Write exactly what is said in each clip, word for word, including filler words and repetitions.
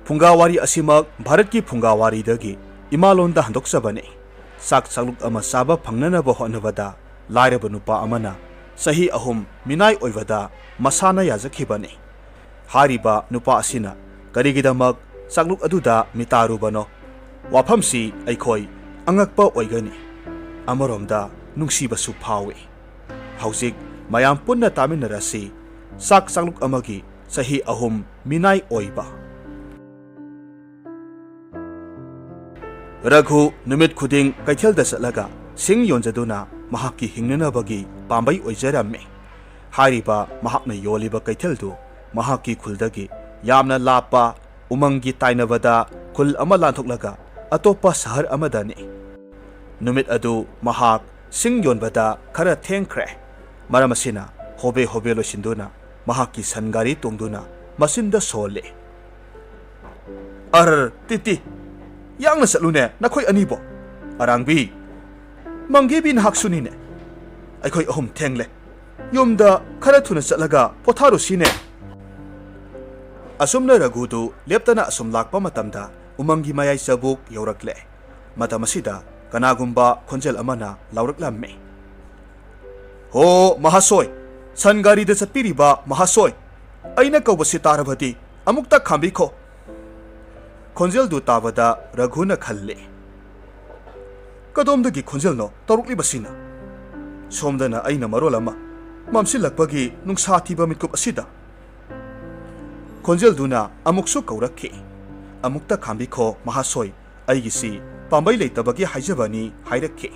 ꯐꯨꯡꯒꯥꯋꯥꯔꯤ ꯑꯁꯤꯃꯛ ꯚꯥꯔꯠꯀꯤ ꯐꯨꯡꯒꯥꯋꯥꯔꯤꯗꯒꯤ ꯏꯃꯥꯂꯣꯟꯗ ꯍꯟꯗꯣꯛꯆꯕꯅꯤ꯫ ꯆꯥꯛ ꯆꯥꯛꯂꯨꯛ ꯑꯃ ꯆꯥꯕ ꯐꯪꯅꯅꯕ ꯍꯣꯠꯅꯕꯗ ꯂꯥꯏꯔꯕ ꯅꯨꯄꯥ ꯑꯃꯅ ꯆꯍꯤ ꯑꯍꯨꯝ ꯃꯤꯅꯥꯏ ꯑꯣꯏꯕꯗ ꯃꯁꯥꯅ ꯌꯥꯖꯈꯤꯕꯅꯤ꯫ ꯍꯥꯏꯔꯤꯕ ꯅꯨꯄꯥ ꯑꯁꯤꯅ ꯀꯔꯤꯒꯤꯗꯃꯛ ꯆꯥꯛꯂꯨꯛ ꯑꯗꯨꯗ ꯃꯤꯇꯥꯔꯨꯕꯅꯣ? ꯋꯥꯐꯝꯁꯤ ꯑꯩꯈꯣꯏ ꯑꯉꯛꯄ ꯑꯣꯏꯒꯅꯤ꯫ ꯑꯃꯔꯣꯝꯗ ꯅꯨꯡꯁꯤꯕꯁꯨ ꯐꯥꯎꯏ꯫ ꯍꯧꯖꯤꯛ ꯃꯌꯥꯝ ꯄꯨꯟꯅ ꯇꯥꯃꯤꯟꯅꯔꯁꯤ꯫ ꯆꯥꯛ ꯆꯥꯛꯂꯨꯛ ꯑꯃꯒꯤ ꯆꯍꯤ ꯑꯍꯨꯝ ꯃꯤꯅꯥꯏ ꯑꯣꯏꯕ꯫ ꯔꯘꯨ ꯅꯨꯃꯤꯠ ꯈꯨꯗꯤꯡ ꯀꯩꯊꯦꯜꯗ ꯆꯠꯂꯒ ꯁꯤꯡ ꯌꯣꯟꯖꯗꯨꯅ ꯃꯍꯥꯛꯀꯤ ꯍꯤꯡꯅꯅꯕꯒꯤ ꯄꯥꯝꯕꯩ ꯑꯣꯏꯖꯔꯝꯃꯤ꯫ ꯍꯥꯏꯔꯤꯕ ꯃꯍꯥꯛꯅ ꯌꯣꯜꯂꯤꯕ ꯀꯩꯊꯦꯜꯗꯨ ꯃꯍꯥꯛꯀꯤ ꯈꯨꯜꯗꯒꯤ ꯌꯥꯝꯅ ꯂꯥꯞꯄ ꯎꯃꯪꯒꯤ ꯇꯥꯏꯅꯕꯗ ꯈꯨꯜ ꯑꯃ ꯂꯥꯟꯊꯣꯛꯂꯒ ꯑꯇꯣꯞꯄ ꯁꯍꯔ ꯑꯃꯗꯅꯤ꯫ ꯅꯨꯃꯤꯠ ꯑꯗꯨ ꯃꯍꯥꯛ ꯁꯤꯡ ꯌꯣꯟꯕꯗ ꯈꯔ ꯊꯦꯡꯈ꯭ꯔꯦ꯫ ꯃꯔꯝ ꯑꯁꯤꯅ ꯍꯣꯕꯦ ꯍꯣꯕꯦ ꯂꯣꯏꯁꯤꯟꯗꯨꯅ ꯃꯍꯥꯛꯀꯤ ꯁꯟ ꯒꯥꯔꯤ ꯇꯣꯡꯗꯨꯅ ꯃꯆꯤꯟꯗ ꯁꯣꯜꯂꯤ꯫ "ꯑꯔ, ꯇꯤꯇꯤ, ꯌꯥꯡꯅ ꯆꯠꯂꯨꯅꯦ ꯅꯈꯣꯏ ꯑꯅꯤꯕꯣ꯫ ꯑꯔꯥꯡꯕꯤ, ꯃꯪꯒꯦꯕꯤ, ꯅꯍꯥꯛꯁꯨꯅꯤꯅꯦ꯫ ꯑꯩꯈꯣꯏ ꯑꯍꯨꯝ ꯊꯦꯡꯂꯦ꯫ ꯌꯨꯝꯗ ꯈꯔ ꯊꯨꯅ ꯆꯠꯂꯒ ꯄꯣꯊꯥꯔꯨꯁꯤꯅꯦ꯫" ꯑꯁꯨꯝꯅ ꯔꯘꯨꯗꯨ ꯂꯦꯞꯇꯅ ꯑꯁꯨꯝ ꯂꯥꯛꯄ ꯃꯇꯝꯗ ꯎꯃꯪꯒꯤ ꯃꯌꯥꯏ ꯆꯕꯨꯛ ꯌꯧꯔꯛꯂꯦ꯫ ꯃꯇꯝ ꯑꯁꯤꯗ ꯀꯅꯥꯒꯨꯝꯕ ꯈꯣꯟꯖꯦꯜ ꯑꯃꯅ ꯂꯥꯎꯔꯛꯂꯝꯃꯤ꯫ "ꯍꯣ ꯃꯍꯥꯁꯣꯏ, ꯁꯟ ꯒꯥꯔꯤꯗ ꯆꯠꯄꯤꯔꯤꯕ ꯃꯍꯥꯁꯣꯏ, ꯑꯩꯅ ꯀꯧꯕꯁꯤ ꯇꯥꯔꯕꯗꯤ ꯑꯃꯨꯛꯇ ꯈꯥꯝꯕꯤꯈꯣ꯫" ꯈꯣꯟꯖꯦꯜꯗꯨ ꯇꯥꯕꯗ ꯔꯘꯨꯅ ꯈꯜꯂꯤ, "ꯀꯗꯣꯝꯗꯒꯤ ꯈꯣꯟꯖꯦꯜꯅꯣ ꯇꯧꯔꯛꯂꯤꯕꯁꯤꯅ? ꯁꯣꯝꯗꯅ ꯑꯩꯅ ꯃꯔꯣꯜ ꯑꯃ ꯃꯝꯁꯤꯜꯂꯛꯄꯒꯤ ꯅꯨꯡꯁꯥ ꯊꯤꯕ ꯃꯤꯠꯀꯨꯞ ꯑꯁꯤꯗ?" ꯈꯣꯟꯖꯦꯜꯗꯨꯅ ꯑꯃꯨꯛꯁꯨ ꯀꯧꯔꯛꯈꯤ, "ꯑꯃꯨꯛꯇ ꯈꯥꯝꯕꯤꯈꯣ ꯃꯍꯥꯁꯣꯏ, ꯑꯩꯒꯤꯁꯤ ꯄꯥꯝꯕꯩ ꯂꯩꯇꯕꯒꯤ ꯍꯥꯏꯖꯕꯅꯤ" ꯍꯥꯏꯔꯛꯈꯤ꯫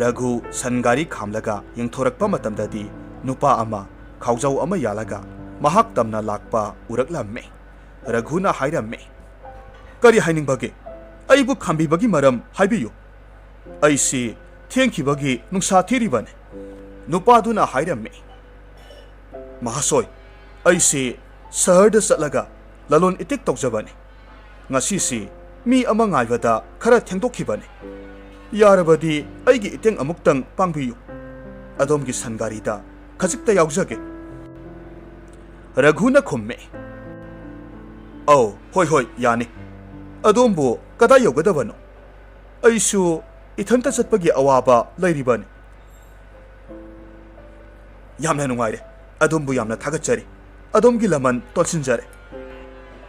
ꯔꯘꯨ ꯁꯟ ꯒꯥꯔꯤ ꯈꯥꯝꯂꯒ ꯌꯦꯡꯊꯣꯔꯛꯄ ꯃꯇꯝꯗꯗꯤ ꯅꯨꯄꯥ ꯑꯃ ꯈꯥꯎꯖꯥꯎ ꯑꯃ ꯌꯥꯜꯂꯒ ꯃꯍꯥꯛ ꯇꯝꯅ ꯂꯥꯛꯄ ꯎꯔꯛꯂꯝꯃꯤ꯫ ꯔꯘꯨꯅ ꯍꯥꯏꯔꯝꯃꯤ, "ꯀꯔꯤ ꯍꯥꯏꯅꯤꯡꯕꯒꯦ? ꯑꯩꯕꯨ ꯈꯥꯝꯕꯤꯕꯒꯤ ꯃꯔꯝ ꯍꯥꯏꯕꯤꯌꯨ꯫ ꯑꯩꯁꯤ ꯊꯦꯡꯈꯤꯕꯒꯤ ꯅꯨꯡꯁꯥ ꯊꯤꯔꯤꯕꯅꯤ꯫" ꯅꯨꯄꯥꯗꯨꯅ ꯍꯥꯏꯔꯝꯃꯤ, "ꯃꯍꯥꯁꯣꯏ, ꯑꯩꯁꯤ ꯁꯍꯔꯗ ꯆꯠꯂꯒ ꯂꯂꯣꯟ ꯏꯇꯤꯛ ꯇꯧꯖꯕꯅꯤ꯫ ꯉꯁꯤꯁꯤ ꯃꯤ ꯑꯃ ꯉꯥꯏꯕꯗ ꯈꯔ ꯊꯦꯡꯗꯣꯛꯈꯤꯕꯅꯤ꯫ ꯌꯥꯔꯕꯗꯤ ꯑꯩꯒꯤ ꯏꯇꯦꯡ ꯑꯃꯨꯛꯇꯪ ꯄꯥꯡꯕꯤꯌꯨ꯫ ꯑꯗꯣꯝꯒꯤ ꯁꯟ ꯒꯥꯔꯤꯗ ꯈꯖꯤꯛꯇ ꯌꯥꯎꯖꯒꯦ꯫" ꯔꯘꯨꯅ ꯈꯨꯝꯃꯤ, ꯑꯧ, ꯍꯣꯏ, ꯍꯣꯏ, ꯌꯥꯅꯤ꯫ ꯑꯗꯣꯝꯕꯨ ꯀꯗꯥꯏ ꯌꯧꯒꯗꯕꯅꯣ? ꯑꯩꯁꯨ ꯏꯊꯟꯇ ꯆꯠꯄꯒꯤ ꯑꯋꯥꯕ ꯂꯩꯔꯤꯕꯅꯤ꯫ ꯌꯥꯝꯅ ꯅꯨꯡꯉꯥꯏꯔꯦ꯫ ꯑꯗꯣꯝꯕꯨ ꯌꯥꯝꯅ ꯊꯥꯒꯠꯆꯔꯤ꯫ ꯑꯗꯣꯝꯒꯤ ꯂꯃꯟ ꯇꯣꯟꯁꯤꯟꯖꯔꯦ꯫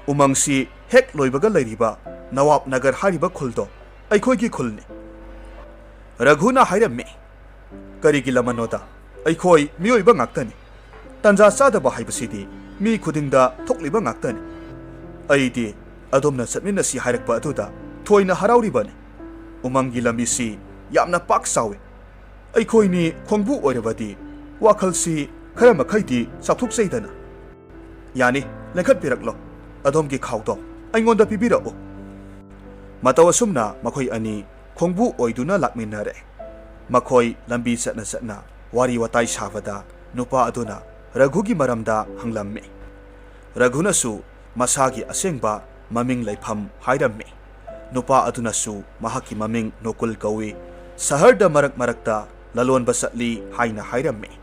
ꯎꯃꯪꯁꯤ ꯍꯦꯛ ꯂꯣꯏꯕꯒ ꯂꯩꯔꯤꯕ ꯅꯋꯥꯕ ꯅꯒꯔ ꯍꯥꯏꯔꯤꯕ ꯈꯨꯜꯗꯣ ꯑꯩꯈꯣꯏꯒꯤ ꯈꯨꯜꯅꯤ꯫ ꯔꯘꯨꯅ ꯍꯥꯏꯔꯝꯃꯤ, "ꯀꯔꯤꯒꯤ ꯂꯃꯟꯅꯣꯗ? ꯑꯩꯈꯣꯏ ꯃꯤꯑꯣꯏꯕ ꯉꯥꯛꯇꯅꯤ꯫ ꯇꯟꯖꯥ ꯆꯥꯗꯕ ꯍꯥꯏꯕꯁꯤꯗꯤ ꯃꯤ ꯈꯨꯗꯤꯡꯗ ꯊꯣꯛꯂꯤꯕ ꯉꯥꯛꯇꯅꯤ꯫ ꯑꯩꯗꯤ ꯑꯗꯣꯝꯅ ꯆꯠꯃꯤꯟꯅꯁꯤ ꯍꯥꯏꯔꯛꯄ ꯑꯗꯨꯗ ꯊꯣꯏꯅ ꯍꯔꯥꯎꯔꯤꯕꯅꯤ꯫ ꯎꯃꯪꯒꯤ ꯂꯝꯕꯤꯁꯤ ꯌꯥꯝꯅ ꯄꯥꯛ ꯆꯥꯎꯏ꯫ ꯑꯩꯈꯣꯏꯅꯤ ꯈꯣꯡꯕꯨ ꯑꯣꯏꯔꯕꯗꯤ ꯋꯥꯈꯜꯁꯤ ꯈꯔ ꯃꯈꯩꯗꯤ ꯆꯥꯎꯊꯣꯛꯆꯩꯗꯅ꯫ ꯌꯥꯅꯤ, ꯂꯦꯡꯈꯠꯄꯤꯔꯛꯂꯣ꯫ ꯑꯗꯣꯝꯒꯤ ꯈꯥꯎꯗꯣ ꯑꯩꯉꯣꯟꯗ ꯄꯤꯕꯤꯔꯛꯎ꯫" ꯃꯇꯧ ꯑꯁꯨꯝꯅ ꯃꯈꯣꯏ ꯑꯅꯤ ꯈꯣꯡꯕꯨ ꯑꯣꯏꯗꯨꯅ ꯂꯥꯛꯃꯤꯟꯅꯔꯦ꯫ ꯃꯈꯣꯏ ꯂꯝꯕꯤ ꯆꯠꯅ ꯆꯠꯅ ꯋꯥꯔꯤ ꯋꯥꯇꯥꯏ ꯁꯥꯕꯗ ꯅꯨꯄꯥ ꯑꯗꯨꯅ ꯔꯘꯨꯒꯤ ꯃꯔꯝꯗ ꯍꯪꯂꯝꯃꯤ꯫ ꯔꯘꯨꯅꯁꯨ ꯃꯁꯥꯒꯤ ꯑꯁꯦꯡꯕ ꯃꯃꯤꯡ ꯂꯩꯐꯝ ꯍꯥꯏꯔꯝꯃꯤ꯫ ꯅꯨꯄꯥ ꯑꯗꯨꯅꯁꯨ ꯃꯍꯥꯛꯀꯤ ꯃꯃꯤꯡ ꯅꯣꯀꯨꯜ ꯀꯧꯏ, ꯁꯍꯔꯗ ꯃꯔꯛ ꯃꯔꯛꯇ ꯂꯂꯣꯟꯕ ꯆꯠꯂꯤ ꯍꯥꯏꯅ ꯍꯥꯏꯔꯝꯃꯤ꯫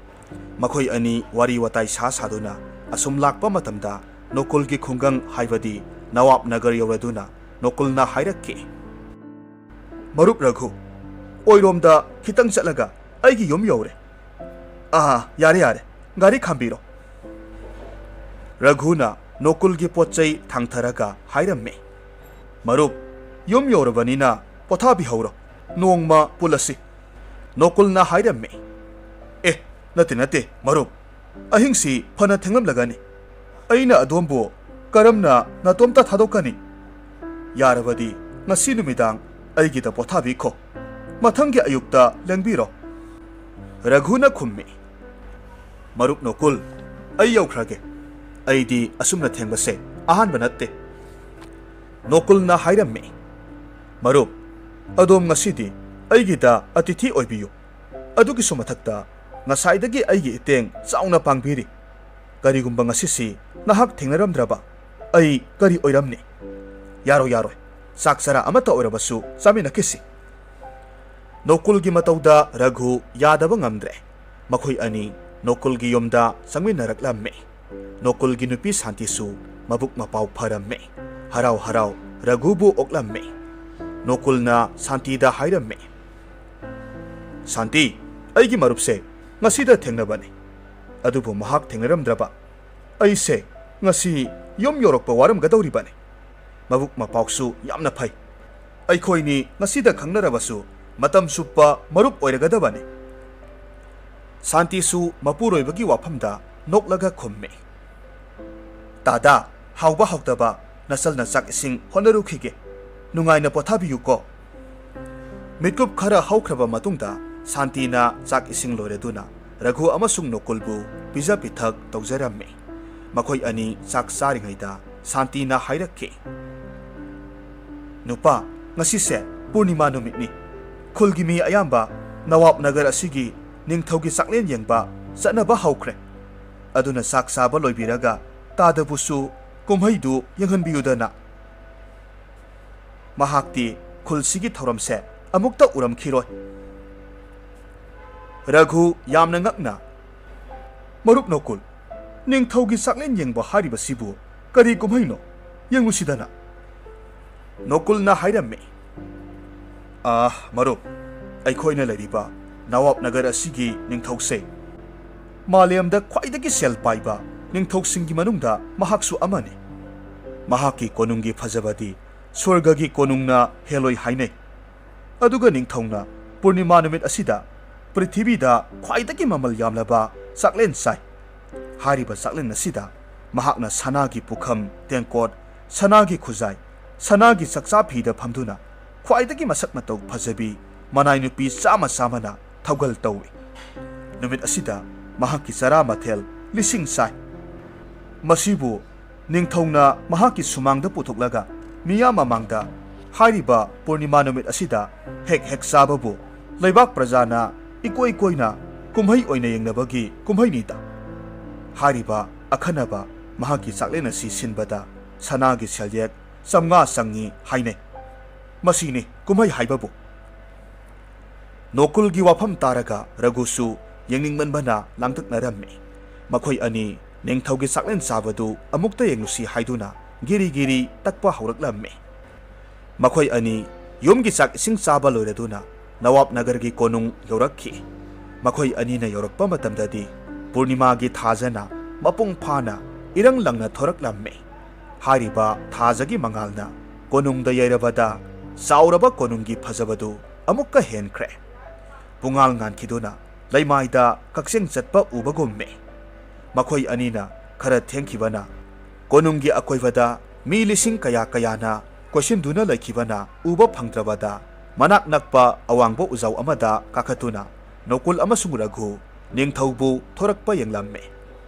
ꯃꯈꯣꯏ ꯑꯅꯤ ꯋꯥꯔꯤ ꯋꯥꯇꯥꯏ ꯁꯥ ꯁꯥꯗꯨꯅ ꯑꯁꯨꯝ ꯂꯥꯛꯄ ꯃꯇꯝꯗ ꯅꯣꯀꯨꯜꯒꯤ ꯈꯨꯡꯒꯪ ꯍꯥꯏꯕꯗꯤ ꯅꯋꯥꯕ ꯅꯒꯔ ꯌꯧꯔꯗꯨꯅ ꯅꯣꯀꯨꯜꯅ ꯍꯥꯏꯔꯛꯈꯤ, "ꯃꯔꯨꯞ ꯔꯘꯨ, ꯑꯣꯏꯔꯣꯝꯗ ꯈꯤꯇꯪ ꯆꯠꯂꯒ ꯑꯩꯒꯤ ꯌꯨꯝ ꯌꯧꯔꯦ꯫" "ꯑꯥ, ꯌꯥꯔꯦ, ꯌꯥꯔꯦ, ꯒꯥꯔꯤ ꯈꯥꯝꯕꯤꯔꯣ꯫" ꯔꯘꯨꯅ ꯅꯣꯀꯨꯜꯒꯤ ꯄꯣꯠ ꯆꯩ ꯊꯥꯡꯊꯔꯒ ꯍꯥꯏꯔꯝꯃꯤ, "ꯃꯔꯨꯞ, ꯌꯨꯝ ꯌꯧꯔꯕꯅꯤꯅ ꯄꯣꯊꯥꯕꯤꯍꯧꯔꯣ, ꯅꯣꯡꯃ ꯄꯨꯜꯂꯁꯤ꯫" ꯅꯣꯀꯨꯜꯅ ꯍꯥꯏꯔꯝꯃꯤ, "ꯑꯦ, ꯅꯠꯇꯦ, ꯅꯠꯇꯦ, ꯃꯔꯨꯞ, ꯑꯍꯤꯡꯁꯤ ꯐꯅ ꯊꯦꯡꯂꯝꯂꯒꯅꯤ꯫ ꯑꯩꯅ ꯑꯗꯣꯝꯕꯨ ꯀꯔꯝꯅ ꯅꯇꯣꯝꯇ ꯊꯥꯗꯣꯛꯀꯅꯤ? ꯌꯥꯔꯕꯗꯤ ꯉꯁꯤ ꯅꯨꯃꯤꯗꯥꯡ ꯑꯩꯒꯤꯗ ꯄꯣꯊꯥꯕꯤꯈꯣ꯫ ꯃꯊꯪꯒꯤ ꯑꯌꯨꯛꯇ ꯂꯦꯡꯕꯤꯔꯣ꯫" ꯔꯘꯨꯅ ꯈꯨꯝꯃꯤ, "ꯃꯔꯨꯞ ꯅꯣꯀꯨꯜ, ꯑꯩ ꯌꯧꯈ꯭ꯔꯒꯦ꯫ ꯑꯩꯗꯤ ꯑꯁꯨꯝꯅ ꯊꯦꯡꯕꯁꯦ ꯑꯍꯥꯟꯕ ꯅꯠꯇꯦ꯫" ꯅꯣꯀꯨꯜꯅ ꯍꯥꯏꯔꯝꯃꯤ, "ꯃꯔꯨꯞ, ꯑꯗꯣꯝ ꯉꯁꯤꯗꯤ ꯑꯩꯒꯤꯗ ꯑꯇꯤꯊꯤ ꯑꯣꯏꯕꯤꯌꯨ꯫ ꯑꯗꯨꯒꯤꯁꯨ ꯃꯊꯛꯇ ꯉꯁꯥꯏꯗꯒꯤ ꯑꯩꯒꯤ ꯏꯇꯦꯡ ꯆꯥꯎꯅ ꯄꯥꯡꯕꯤꯔꯤ꯫ ꯀꯔꯤꯒꯨꯝꯕ ꯉꯁꯤꯁꯤ ꯅꯍꯥꯛ ꯊꯦꯡꯅꯔꯝꯗ꯭ꯔꯕ ꯑꯩ ꯀꯔꯤ ꯑꯣꯏꯔꯝꯅꯤ? ꯌꯥꯔꯣꯏ, ꯌꯥꯔꯣꯏ, ꯆꯥꯛ ꯆꯔꯥ ꯑꯃꯠꯇ ꯑꯣꯏꯔꯕꯁꯨ ꯆꯥꯃꯤꯟꯅꯈꯤꯁꯤ꯫" ꯅꯣꯀꯨꯜꯒꯤ ꯃꯇꯧꯗ ꯔꯘꯨ ꯌꯥꯗꯕ ꯉꯝꯗ꯭ꯔꯦ꯫ ꯃꯈꯣꯏ ꯑꯅꯤ ꯅꯣꯀꯨꯜꯒꯤ ꯌꯨꯝꯗ ꯆꯪꯃꯤꯟꯅꯔꯛꯂꯝꯃꯤ꯫ ꯅꯣꯀꯨꯜꯒꯤ ꯅꯨꯄꯤ ꯁꯥꯟꯇꯤꯁꯨ ꯃꯕꯨꯛ ꯃꯄꯥꯎ ꯐꯔꯝꯃꯦ꯫ ꯍꯔꯥꯎ ꯍꯔꯥꯎ ꯔꯘꯨꯕꯨ ꯑꯣꯛꯂꯝꯃꯦ꯫ ꯅꯣꯀꯨꯜꯅ ꯁꯥꯟꯇꯤꯗ ꯍꯥꯏꯔꯝꯃꯦ, "ꯁꯥꯟꯇꯤ, ꯑꯩꯒꯤ ꯃꯔꯨꯞꯁꯦ ꯉꯁꯤꯗ ꯊꯦꯡꯅꯕꯅꯤ, ꯑꯗꯨꯕꯨ ꯃꯍꯥꯛ ꯊꯦꯡꯅꯔꯝꯗ꯭ꯔꯕ ꯑꯩꯁꯦ ꯉꯁꯤ ꯌꯨꯝ ꯌꯧꯔꯛꯄ ꯋꯥꯔꯝꯒꯗꯧꯔꯤꯕꯅꯤ꯫ ꯃꯕꯨꯛ ꯃꯄꯥꯎꯁꯨ ꯌꯥꯝꯅ ꯐꯩ꯫ ꯑꯩꯈꯣꯏꯅꯤ ꯉꯁꯤꯗ ꯈꯪꯅꯔꯕꯁꯨ ꯃꯇꯝ ꯆꯨꯞꯄ ꯃꯔꯨꯞ ꯑꯣꯏꯔꯒꯗꯕꯅꯤ꯫" ꯁꯥꯟꯇꯤꯁꯨ ꯃꯄꯨꯔꯣꯏꯕꯒꯤ ꯋꯥꯐꯝꯗ ꯅꯣꯛꯂꯒ ꯈꯨꯝꯃꯤ, "ꯇꯥꯗꯥ, ꯍꯥꯎꯕ ꯍꯥꯎꯇꯕ ꯅꯆꯜꯅ ꯆꯥꯛ ꯏꯁꯤꯡ ꯍꯣꯠꯅꯔꯨꯈꯤꯒꯦ꯫ ꯅꯨꯡꯉꯥꯏꯅ ꯄꯣꯊꯥꯕꯤꯌꯨꯀꯣ꯫" ꯃꯤꯠꯀꯨꯞ ꯈꯔ ꯍꯧꯈ꯭ꯔꯕ ꯃꯇꯨꯡꯗ ꯁꯥꯟꯇꯤꯅ ꯆꯥꯛ ꯏꯁꯤꯡ ꯂꯣꯏꯔꯗꯨꯅ ꯔꯘꯨ ꯑꯃꯁꯨꯡ ꯅꯣꯀꯨꯜꯕꯨ ꯄꯤꯖ ꯄꯤꯊꯛ ꯇꯧꯖꯔꯝꯃꯤ꯫ ꯃꯈꯣꯏ ꯑꯅꯤ ꯆꯥꯛ ꯆꯥꯔꯤꯉꯩꯗ ꯁꯥꯟꯇꯤꯅ ꯍꯥꯏꯔꯛꯈꯤ, "ꯅꯨꯄꯥ, ꯉꯁꯤꯁꯦ ꯄꯨꯔꯅꯤꯃꯥ ꯅꯨꯃꯤꯠꯅꯤ꯫ ꯈꯨꯜꯒꯤ ꯃꯤ ꯑꯌꯥꯝꯕ ꯅꯋꯥꯕ ꯅꯒꯔ ꯑꯁꯤꯒꯤ ꯅꯤꯡꯊꯧꯒꯤ ꯆꯥꯛꯂꯦꯟ ꯌꯦꯡꯕ ꯆꯠꯅꯕ ꯍꯧꯈ꯭ꯔꯦ꯫ ꯑꯗꯨꯅ ꯆꯥꯛ ꯆꯥꯕ ꯂꯣꯏꯕꯤꯔꯒ ꯇꯥꯗꯕꯨꯁꯨ ꯀꯨꯝꯍꯩꯗꯨ ꯌꯦꯡꯍꯟꯕꯤꯌꯨꯗꯅ꯫ ꯃꯍꯥꯛꯇꯤ ꯈꯨꯜꯁꯤꯒꯤ ꯊꯧꯔꯝꯁꯦ ꯑꯃꯨꯛꯇ ꯎꯔꯝꯈꯤꯔꯣꯏ꯫" ꯔꯘꯨ ꯌꯥꯝꯅ ꯉꯛꯅ, "ꯃꯔꯨꯞ ꯅꯣꯀꯨꯜ, ꯅꯤꯡꯊꯧꯒꯤ ꯆꯥꯛꯂꯦꯟ ꯌꯦꯡꯕ ꯍꯥꯏꯔꯤꯕꯁꯤꯕꯨ ꯀꯔꯤ ꯀꯨꯝꯍꯩꯅꯣ? ꯌꯦꯡꯉꯨꯁꯤꯗꯅ꯫" ꯅꯣꯀꯨꯜꯅ ꯍꯥꯏꯔꯝꯃꯤ, "ꯑꯥ, ꯃꯔꯨꯞ, ꯑꯩꯈꯣꯏꯅ ꯂꯩꯔꯤꯕ ꯅꯋꯥꯕ ꯅꯒꯔ ꯑꯁꯤꯒꯤ ꯅꯤꯡꯊꯧꯁꯦ ꯃꯥꯂꯦꯝꯗ ꯈ꯭ꯋꯥꯏꯗꯒꯤ ꯁꯦꯜ ꯄꯥꯏꯕ ꯅꯤꯡꯊꯧꯁꯤꯡꯒꯤ ꯃꯅꯨꯡꯗ ꯃꯍꯥꯛꯁꯨ ꯑꯃꯅꯤ꯫ ꯃꯍꯥꯛꯀꯤ ꯀꯣꯅꯨꯡꯒꯤ ꯐꯖꯕꯗꯤ ꯁ꯭ꯋꯔꯒꯒꯤ ꯀꯣꯅꯨꯡꯅ ꯍꯦꯜꯂꯣꯏ ꯍꯥꯏꯅꯩ꯫ ꯑꯗꯨꯒ ꯅꯤꯡꯊꯧꯅ ꯄꯨꯔꯅꯤꯃꯥ ꯅꯨꯃꯤꯠ ꯑꯁꯤꯗ ꯄ꯭ꯔꯤꯊꯤꯕꯤꯗ ꯈ꯭ꯋꯥꯏꯗꯒꯤ ꯃꯃꯜ ꯌꯥꯝꯂꯕ ꯆꯥꯛꯂꯦꯟ ꯆꯥꯏ꯫ ꯍꯥꯏꯔꯤꯕ ꯆꯥꯛꯂꯦꯟ ꯑꯁꯤꯗ ꯃꯍꯥꯛꯅ ꯁꯅꯥꯒꯤ ꯄꯨꯈꯝ, ꯇꯦꯡꯀꯣꯠ, ꯁꯅꯥꯒꯤ ꯈꯨꯖꯥꯏ, ꯁꯅꯥꯒꯤ ꯆꯥꯛꯆꯥ ꯐꯤꯗ ꯐꯝꯗꯨꯅ ꯈ꯭ꯋꯥꯏꯗꯒꯤ ꯃꯁꯛ ꯃꯇꯧ ꯐꯖꯕꯤ ꯃꯅꯥꯏ ꯅꯨꯄꯤ ꯆꯥꯝꯃ ꯆꯥꯝꯃꯅ ꯊꯧꯒꯜ ꯇꯧꯏ꯫ ꯅꯨꯃꯤꯠ ꯑꯁꯤꯗ ꯃꯍꯥꯛꯀꯤ ꯆꯔꯥ ꯃꯊꯦꯜ ꯂꯤꯁꯤꯡ ꯆꯥꯏ꯫ ꯃꯁꯤꯕꯨ ꯅꯤꯡꯊꯧꯅ ꯃꯍꯥꯛꯀꯤ ꯁꯨꯃꯥꯡꯗ ꯄꯨꯊꯣꯛꯂꯒ ꯃꯤꯌꯥꯝ ꯃꯃꯥꯡꯗ ꯍꯥꯏꯔꯤꯕ ꯄꯨꯔꯅꯤꯃꯥ ꯅꯨꯃꯤꯠ ꯑꯁꯤꯗ ꯍꯦꯛ ꯍꯦꯛ ꯆꯥꯕꯕꯨ ꯂꯩꯕꯥꯛ ꯄ꯭ꯔꯖꯥꯅ ꯏꯀꯣꯏ ꯀꯣꯏꯅ ꯀꯨꯝꯍꯩ ꯑꯣꯏꯅ ꯌꯦꯡꯅꯕꯒꯤ ꯀꯨꯝꯍꯩꯅꯤꯗ꯫ ꯍꯥꯏꯔꯤꯕ ꯑꯈꯟꯅꯕ ꯃꯍꯥꯛꯀꯤ ꯆꯥꯛꯂꯦꯟ ꯑꯁꯤ ꯁꯤꯟꯕꯗ ꯁꯅꯥꯒꯤ ꯁꯦꯜꯌꯦꯛ ꯆꯥꯝꯃꯉꯥ ꯆꯪꯉꯤ ꯍꯥꯏꯅꯩ꯫ ꯃꯁꯤꯅꯤ ꯀꯨꯝꯍꯩ ꯍꯥꯏꯕꯕꯨ꯫" ꯅꯣꯀꯨꯜꯒꯤ ꯋꯥꯐꯝ ꯇꯥꯔꯒ ꯔꯘꯨꯁꯨ ꯌꯦꯡꯅꯤꯡꯃꯟꯕꯅ ꯂꯥꯡꯇꯛꯅꯔꯝꯃꯤ꯫ ꯃꯈꯣꯏ ꯑꯅꯤ ꯅꯤꯡꯊꯧꯒꯤ ꯆꯥꯛꯂꯦꯟ ꯆꯥꯕꯗꯨ ꯑꯃꯨꯛꯇ ꯌꯦꯡꯂꯨꯁꯤ ꯍꯥꯏꯗꯨꯅ ꯒꯤꯔꯤ ꯒꯤꯔꯤ ꯇꯛꯄ ꯍꯧꯔꯛꯂꯝꯃꯤ꯫ ꯃꯈꯣꯏ ꯑꯅꯤ ꯌꯨꯝꯒꯤ ꯆꯥꯛ ꯏꯁꯤꯡ ꯆꯥꯕ ꯂꯣꯏꯔꯗꯨꯅ ꯅꯋꯥꯕ ꯅꯒꯔꯒꯤ ꯀꯣꯅꯨꯡ ꯌꯧꯔꯛꯈꯤ꯫ ꯃꯈꯣꯏ ꯑꯅꯤꯅ ꯌꯧꯔꯛꯄ ꯃꯇꯝꯗꯗꯤ ꯄꯨꯔꯅꯤꯃꯥꯒꯤ ꯊꯥꯖꯅ ꯃꯄꯨꯡ ꯐꯥꯅ ꯏꯔꯪ ꯂꯪꯅ ꯊꯣꯔꯛꯂꯝꯃꯤ꯫ ꯍꯥꯏꯔꯤꯕ ꯊꯥꯖꯒꯤ ꯃꯉꯥꯜꯅ ꯀꯣꯅꯨꯡꯗ ꯌꯩꯔꯕꯗ ꯆꯥꯎꯔꯕ ꯀꯣꯅꯨꯡꯒꯤ ꯐꯖꯕꯗꯨ ꯑꯃꯨꯛꯀ ꯍꯦꯟꯈ꯭ꯔꯦ꯫ ꯄꯨꯡꯉꯥꯜ ꯉꯥꯟꯈꯤꯗꯨꯅ ꯂꯩꯃꯥꯏꯗ ꯀꯛꯆꯦꯡ ꯆꯠꯄ ꯎꯕꯒꯨꯝꯃꯤ꯫ ꯃꯈꯣꯏ ꯑꯅꯤꯅ ꯈꯔ ꯊꯦꯡꯈꯤꯕꯅ ꯀꯣꯅꯨꯡꯒꯤ ꯑꯀꯣꯏꯕꯗ ꯃꯤ ꯂꯤꯁꯤꯡ ꯀꯌꯥ ꯀꯌꯥꯅ ꯀꯣꯏꯁꯤꯟꯗꯨꯅ ꯂꯩꯈꯤꯕꯅ ꯎꯕ ꯐꯪꯗ꯭ꯔꯕꯗ ꯃꯅꯥꯛ ꯅꯛꯄ ꯑꯋꯥꯡꯕ ꯎꯖꯥꯎ ꯑꯃꯗ ꯀꯥꯈꯠꯇꯨꯅ ꯅꯣꯀꯨꯜ ꯑꯃꯁꯨꯡ ꯔꯘꯨ ꯅꯤꯡꯊꯧꯕꯨ ꯊꯣꯔꯛꯄ ꯌꯦꯡꯂꯝꯃꯤ꯫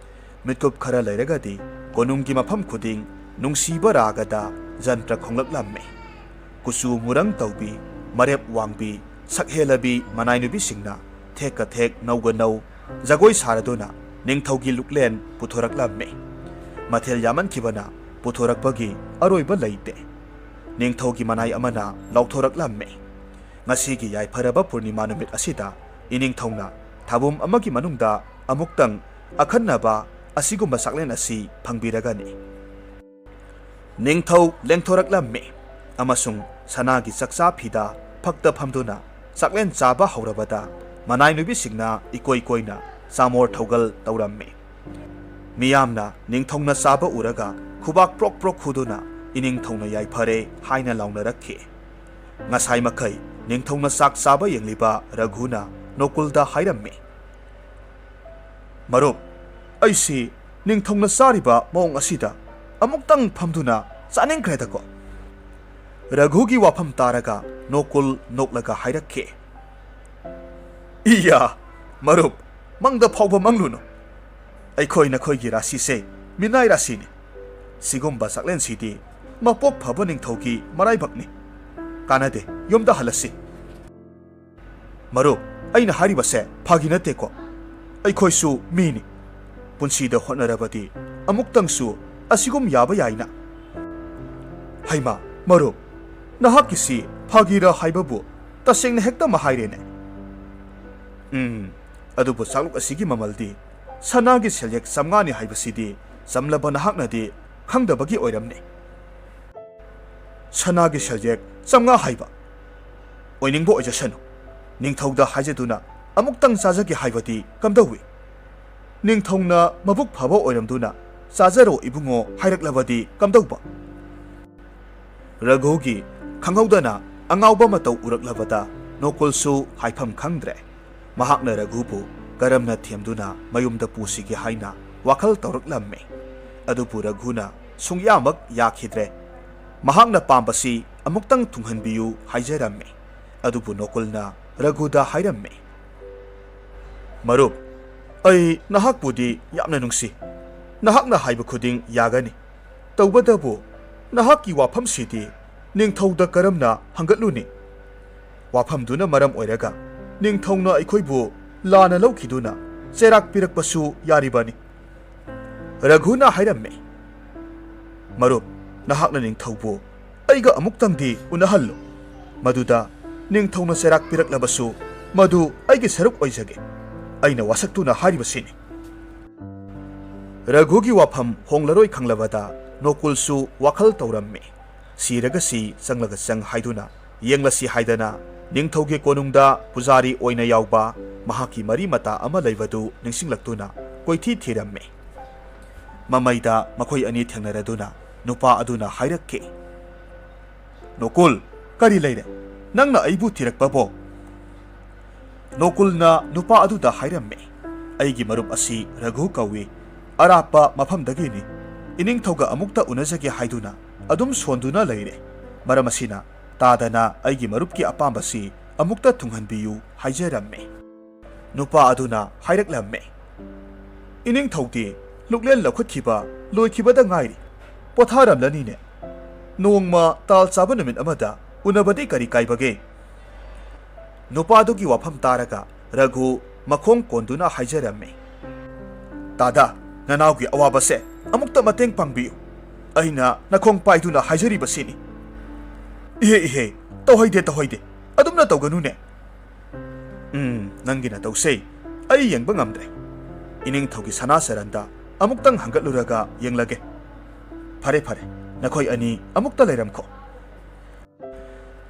ꯃꯤꯠꯀꯨꯞ ꯈꯔ ꯂꯩꯔꯒꯗꯤ ꯀꯣꯅꯨꯡꯒꯤ ꯃꯐꯝ ꯈꯨꯗꯤꯡ ꯅꯨꯡꯁꯤꯕ ꯔꯥꯒꯗ ꯖꯟꯇ꯭ꯔ ꯈꯣꯡꯂꯛꯂꯝꯃꯤ꯫ ꯀꯨꯆꯨ ꯃꯨꯔꯪ ꯇꯧꯕꯤ, ꯃꯔꯦꯞ ꯋꯥꯡꯕꯤ, ꯁꯛꯍꯦꯜꯂꯕꯤ ꯃꯅꯥꯏꯅꯨꯕꯤꯁꯤꯡꯅ ꯊꯦꯛꯀ ꯊꯦꯛ ꯅꯧꯒ ꯅꯧ ꯖꯒꯣꯏ ꯁꯥꯔꯗꯨꯅ ꯅꯤꯡꯊꯧꯒꯤ ꯂꯨꯛꯂꯦꯟ ꯄꯨꯊꯣꯔꯛꯂꯝꯃꯤ꯫ ꯃꯊꯦꯜ ꯌꯥꯝꯃꯟꯈꯤꯕꯅ ꯄꯨꯊꯣꯔꯛꯄꯒꯤ ꯑꯔꯣꯏꯕ ꯂꯩꯇꯦ꯫ ꯅꯤꯡꯊꯧꯒꯤ ꯃꯅꯥꯏ ꯑꯃꯅ ꯂꯥꯎꯊꯣꯔꯛꯂꯝꯃꯤ꯫ ꯉꯁꯤꯒꯤ ꯌꯥꯏꯐꯔꯕ ꯄꯨꯔꯅꯤꯃꯥ ꯅꯨꯃꯤꯠ ꯑꯁꯤꯗ ꯏꯅꯤꯡꯊꯧꯅ ꯊꯥꯕꯨꯝ ꯑꯃꯒꯤ ꯃꯅꯨꯡꯗ ꯑꯃꯨꯛꯇꯪ ꯑꯈꯟꯅꯕ ꯑꯁꯤꯒꯨꯝꯕ ꯆꯥꯛꯂꯦꯟ ꯑꯁꯤ ꯐꯪꯕꯤꯔꯒꯅꯤ꯫ ꯅꯤꯡꯊꯧ ꯂꯦꯡꯊꯣꯔꯛꯂꯝꯃꯤ ꯑꯃꯁꯨꯡ ꯁꯅꯥꯒꯤ ꯆꯥꯛꯆꯥ ꯐꯤꯗ ꯐꯛꯇ ꯐꯝꯗꯨꯅ ꯆꯥꯛꯂꯦꯟ ꯆꯥꯕ ꯍꯧꯔꯕꯗ ꯃꯅꯥꯏꯅꯨꯕꯤꯁꯤꯡꯅ ꯏꯀꯣꯏ ꯀꯣꯏꯅ ꯆꯥꯃꯣꯔ ꯊꯧꯒꯜ ꯇꯧꯔꯝꯃꯤ꯫ ꯃꯤꯌꯥꯝꯅ ꯅꯤꯡꯊꯧꯅ ꯆꯥꯕ ꯎꯔꯒ ꯈꯨꯕꯥꯛ ꯄ꯭ꯔꯣꯛ ꯄ꯭ꯔꯣꯛ ꯈꯨꯗꯨꯅ ꯏꯅꯤꯡꯊꯧꯅ ꯌꯥꯏꯐꯔꯦ ꯍꯥꯏꯅ ꯂꯥꯎꯅꯔꯛꯈꯤ꯫ ꯉꯁꯥꯏ ꯃꯈꯩ ꯅꯤꯡꯊꯧꯅ ꯆꯥꯛ ꯆꯥꯕ ꯌꯦꯡꯂꯤꯕ ꯔꯘꯨꯅ ꯅꯣꯀꯨꯜꯗ ꯍꯥꯏꯔꯝꯃꯤ, "ꯃꯔꯨꯞ, ꯑꯩꯁꯤ ꯅꯤꯡꯊꯧꯅ ꯆꯥꯔꯤꯕ ꯃꯑꯣꯡ ꯑꯁꯤꯗ ꯑꯃꯨꯛꯇꯪ ꯐꯝꯗꯨꯅ ꯆꯥꯅꯤꯡꯈ꯭ꯔꯦꯗꯀꯣ꯫" ꯔꯘꯨꯒꯤ ꯋꯥꯐꯝ ꯇꯥꯔꯒ ꯅꯣꯀꯨꯜ ꯅꯣꯛꯂꯒ ꯍꯥꯏꯔꯛꯈꯤ, "ꯏꯌꯥ, ꯃꯔꯨꯞ, ꯃꯪꯗ ꯐꯥꯎꯕ ꯃꯪꯂꯨꯅꯨ꯫ ꯑꯩꯈꯣꯏ ꯅꯈꯣꯏꯒꯤ ꯔꯥꯁꯤꯁꯦ ꯃꯤꯅꯥꯏ ꯔꯥꯁꯤꯅꯤ꯫ ꯁꯤꯒꯨꯝꯕ ꯆꯥꯛꯂꯦꯟꯁꯤꯗꯤ ꯃꯄꯣꯛ ꯐꯕ ꯅꯤꯡꯊꯧꯒꯤ ꯃꯔꯥꯏꯕꯛꯅꯤ꯫ ꯀꯥꯟꯅꯗꯦ, ꯌꯨꯝꯗ ꯍꯜꯂꯁꯤ꯫" "ꯃꯔꯨꯞ, ꯑꯩꯅ ꯍꯥꯏꯔꯤꯕꯁꯦ ꯐꯥꯒꯤ ꯅꯠꯇꯦꯀꯣ꯫ ꯑꯩꯈꯣꯏꯁꯨ ꯃꯤꯅꯤ꯫ ꯄꯨꯟꯁꯤꯗ ꯍꯣꯠꯅꯔꯕꯗꯤ ꯑꯃꯨꯛꯇꯪꯁꯨ ꯑꯁꯤꯒꯨꯝ ꯌꯥꯕ ꯌꯥꯏꯅ꯫" "ꯍꯩꯃꯥ, ꯃꯔꯨꯞ, ꯅꯍꯥꯛꯀꯤꯁꯤ ꯐꯥꯒꯤꯔ ꯍꯥꯏꯕꯕꯨ ꯇꯁꯦꯡꯅ ꯍꯦꯛꯇ ꯃꯍꯥꯏꯔꯦꯅꯦ꯫" "ꯎꯝ, ꯑꯗꯨꯕꯨ ꯆꯥꯛꯂꯨꯛ ꯑꯁꯤꯒꯤ ꯃꯃꯜꯗꯤ ꯁꯅꯥꯒꯤ ꯁꯦꯜꯌꯦꯛ ꯆꯥꯝꯃꯉꯥꯅꯤ ꯍꯥꯏꯕꯁꯤꯗꯤ ꯆꯝꯂꯕ ꯅꯍꯥꯛꯅꯗꯤ ꯈꯪꯗꯕꯒꯤ ꯑꯣꯏꯔꯝꯅꯤ꯫ ꯁꯅꯥꯒꯤ ꯁꯦꯜꯌꯦꯛ ꯆꯥꯝꯃꯉꯥ ꯍꯥꯏꯕ? ꯑꯣꯏꯅꯤꯡꯕ ꯑꯣꯏꯖꯁꯅꯨ, ꯅꯤꯡꯊꯧꯗ ꯍꯥꯏꯖꯗꯨꯅ ꯑꯃꯨꯛꯇꯪ ꯆꯥꯖꯒꯦ ꯍꯥꯏꯕꯗꯤ ꯀꯝꯗꯧꯏ? ꯅꯤꯡꯊꯧꯅ ꯃꯕꯨꯛ ꯐꯕ ꯑꯣꯏꯔꯝꯗꯨꯅ "ꯆꯥꯖꯔꯣ ꯏꯕꯨꯡꯉꯣ" ꯍꯥꯏꯔꯛꯂꯕꯗꯤ ꯀꯝꯗꯧꯕ? ꯔꯘꯨꯒꯤ ꯈꯪꯍꯧꯗꯅ ꯑꯉꯥꯎꯕ ꯃꯇꯧ ꯎꯔꯛꯂꯕꯗ ꯅꯣꯀꯨꯜꯁꯨ ꯍꯥꯏꯐꯝ ꯈꯪꯗ꯭ꯔꯦ꯫ ꯃꯍꯥꯛꯅ ꯔꯘꯨꯕꯨ ꯀꯔꯝꯅ ꯊꯦꯝꯗꯨꯅ ꯃꯌꯨꯝꯗ ꯄꯨꯁꯤꯒꯦ ꯍꯥꯏꯅ ꯋꯥꯈꯜ ꯇꯧꯔꯛꯂꯝꯃꯤ꯫ ꯑꯗꯨꯕꯨ ꯔꯘꯨꯅ ꯁꯨꯡꯌꯥꯃꯛ ꯌꯥꯈꯤꯗ꯭ꯔꯦ꯫ ꯃꯍꯥꯛꯅ ꯄꯥꯝꯕꯁꯤ ꯑꯃꯨꯛꯇꯪ ꯊꯨꯡꯍꯟꯕꯤꯌꯨ ꯍꯥꯏꯖꯔꯝꯃꯤ꯫ ꯑꯗꯨꯕꯨ ꯅꯣꯀꯨꯜꯅ ꯔꯘꯨꯗ ꯍꯥꯏꯔꯝꯃꯤ, "ꯃꯔꯨꯞ, ꯑꯩ ꯅꯍꯥꯛꯄꯨꯗꯤ ꯌꯥꯝꯅ ꯅꯨꯡꯁꯤ꯫ ꯅꯍꯥꯛꯅ ꯍꯥꯏꯕ ꯈꯨꯗꯤꯡ ꯌꯥꯒꯅꯤ꯫ ꯇꯧꯕꯇꯕꯨ ꯅꯍꯥꯛꯀꯤ ꯋꯥꯐꯝꯁꯤꯗꯤ ꯅꯤꯡꯊꯧꯗ ꯀꯔꯝꯅ ꯍꯪꯒꯠꯂꯨꯅꯤ? ꯋꯥꯐꯝꯗꯨꯅ ꯃꯔꯝ ꯑꯣꯏꯔꯒ ꯅꯤꯡꯊꯧꯅ ꯑꯩꯈꯣꯏꯕꯨ ꯂꯥꯟꯅ ꯂꯧꯈꯤꯗꯨꯅ ꯆꯩꯔꯥꯛ ꯄꯤꯔꯛꯄꯁꯨ ꯌꯥꯔꯤꯕꯅꯤ"꯫ ꯔꯘꯨꯅ ꯍꯥꯏꯔꯝꯃꯤ, "ꯃꯔꯨꯞ, ꯅꯍꯥꯛꯅ ꯅꯤꯡꯊꯧꯕꯨ ꯑꯩꯒ ꯑꯃꯨꯛꯇꯪꯗꯤ ꯎꯅꯍꯜꯂꯨ꯫ ꯃꯗꯨꯗ ꯅꯤꯡꯊꯧꯅ ꯆꯩꯔꯥꯛ ꯄꯤꯔꯛꯂꯕꯁꯨ ꯃꯗꯨ ꯑꯩꯒꯤ ꯁꯔꯨꯛ ꯑꯣꯏꯖꯒꯦ꯫ ꯑꯩꯅ ꯋꯥꯁꯛꯇꯨꯅ ꯍꯥꯏꯔꯤꯕꯁꯤꯅꯤ"꯫ ꯔꯘꯨꯒꯤ ꯋꯥꯐꯝ ꯍꯣꯡꯂꯔꯣꯏ ꯈꯪꯂꯕꯗ ꯅꯣꯀꯨꯜꯁꯨ ꯋꯥꯈꯜ ꯇꯧꯔꯝꯃꯤ꯫ ꯁꯤꯔꯒ ꯁꯤ, ꯆꯪꯂꯒ ꯆꯪ ꯍꯥꯏꯗꯨꯅ ꯌꯦꯡꯂꯁꯤ ꯍꯥꯏꯗꯅ ꯅꯤꯡꯊꯧꯒꯤ ꯀꯣꯅꯨꯡꯗ ꯄꯨꯖꯥꯔꯤ ꯑꯣꯏꯅ ꯌꯥꯎꯕ ꯃꯍꯥꯛꯀꯤ ꯃꯔꯤ ꯃꯇꯥ ꯑꯃ ꯂꯩꯕꯗꯨ ꯅꯤꯡꯁꯤꯡꯂꯛꯇꯨꯅ ꯀꯣꯏꯊꯤ ꯊꯤꯔꯝꯃꯤ꯫ ꯃꯃꯩꯗ ꯃꯈꯣꯏ ꯑꯅꯤ ꯊꯦꯡꯅꯔꯗꯨꯅ ꯅꯨꯄꯥ ꯑꯗꯨꯅ ꯍꯥꯏꯔꯛꯈꯤ, "ꯅꯣꯀꯨꯜ, ꯀꯔꯤ ꯂꯩꯔꯦ? ꯅꯪꯅ ꯑꯩꯕꯨ ꯊꯤꯔꯛꯄꯕꯣ?" ꯅꯣꯀꯨꯜꯅ ꯅꯨꯄꯥ ꯑꯗꯨꯗ ꯍꯥꯏꯔꯝꯃꯤ, "ꯑꯩꯒꯤ ꯃꯔꯨꯞ ꯑꯁꯤ ꯔꯘꯨ ꯀꯧꯏ꯫ ꯑꯔꯥꯞꯄ ꯃꯐꯝꯗꯒꯤꯅꯤ꯫ ꯏꯅꯤꯡꯊꯧꯒ ꯑꯃꯨꯛꯇ ꯎꯅꯖꯒꯦ ꯍꯥꯏꯗꯨꯅ ꯑꯗꯨꯝ ꯁꯣꯟꯗꯨꯅ ꯂꯩꯔꯦ꯫ ꯃꯔꯝ ꯑꯁꯤꯅ ꯇꯥꯗꯅ ꯑꯩꯒꯤ ꯃꯔꯨꯞꯀꯤ ꯑꯄꯥꯝꯕꯁꯤ ꯑꯃꯨꯛꯇ ꯊꯨꯡꯍꯟꯕꯤꯌꯨ ꯍꯥꯏꯖꯔꯝꯃꯤ"꯫ ꯅꯨꯄꯥ ꯑꯗꯨꯅ ꯍꯥꯏꯔꯛꯂꯝꯃꯤ, "ꯏꯅꯤꯡꯊꯧꯗꯤ ꯂꯨꯛꯂꯦꯟ ꯂꯧꯈꯠꯈꯤꯕ ꯂꯣꯏꯈꯤꯕꯗ ꯉꯥꯏꯔꯤ꯫ ꯄꯣꯊꯥꯔꯝꯂꯅꯤꯅꯦ꯫ ꯅꯣꯡꯃ ꯇꯥꯜ ꯆꯥꯕ ꯅꯨꯃꯤꯠ ꯑꯃꯗ ꯎꯅꯕꯗꯤ ꯀꯔꯤ ꯀꯥꯏꯕꯒꯦ?" ꯅꯨꯄꯥꯗꯨꯒꯤ ꯋꯥꯐꯝ ꯇꯥꯔꯒ ꯔꯘꯨ ꯃꯈꯣꯡ ꯀꯣꯟꯗꯨꯅ ꯍꯥꯏꯖꯔꯝꯃꯤ, "ꯗꯥꯗꯥ, ꯅꯅꯥꯎꯒꯤ ꯑꯋꯥꯕꯁꯦ ꯑꯃꯨꯛꯇ ꯃꯇꯦꯡ ꯄꯥꯡꯕꯤꯌꯨ꯫ ꯑꯩꯅ ꯅꯈꯣꯡ ꯄꯥꯏꯗꯨꯅ ꯍꯥꯏꯖꯔꯤꯕꯁꯤꯅꯤ"꯫ "ꯏꯍꯦ, ꯏꯍꯦ, ꯇꯧꯍꯩꯗꯦ, ꯇꯧꯍꯩꯗꯦ꯫ ꯑꯗꯨꯝꯅ ꯇꯧꯒꯅꯨꯅꯦ꯫ ꯎꯝ, ꯅꯪꯒꯤ ꯅꯇꯧꯁꯦ ꯑꯩ ꯌꯦꯡꯕ ꯉꯝꯗ꯭ꯔꯦ꯫ ꯏꯅꯤꯡꯊꯧꯒꯤ ꯁꯅꯥ ꯆꯔꯟꯗ ꯑꯃꯨꯛꯇꯪ ꯍꯪꯒꯠꯂꯨꯔꯒ ꯌꯦꯡꯂꯒꯦ꯫ ꯐꯔꯦ, ꯐꯔꯦ, ꯅꯈꯣꯏ ꯑꯅꯤ ꯑꯃꯨꯛꯇ ꯂꯩꯔꯝꯈꯣ꯫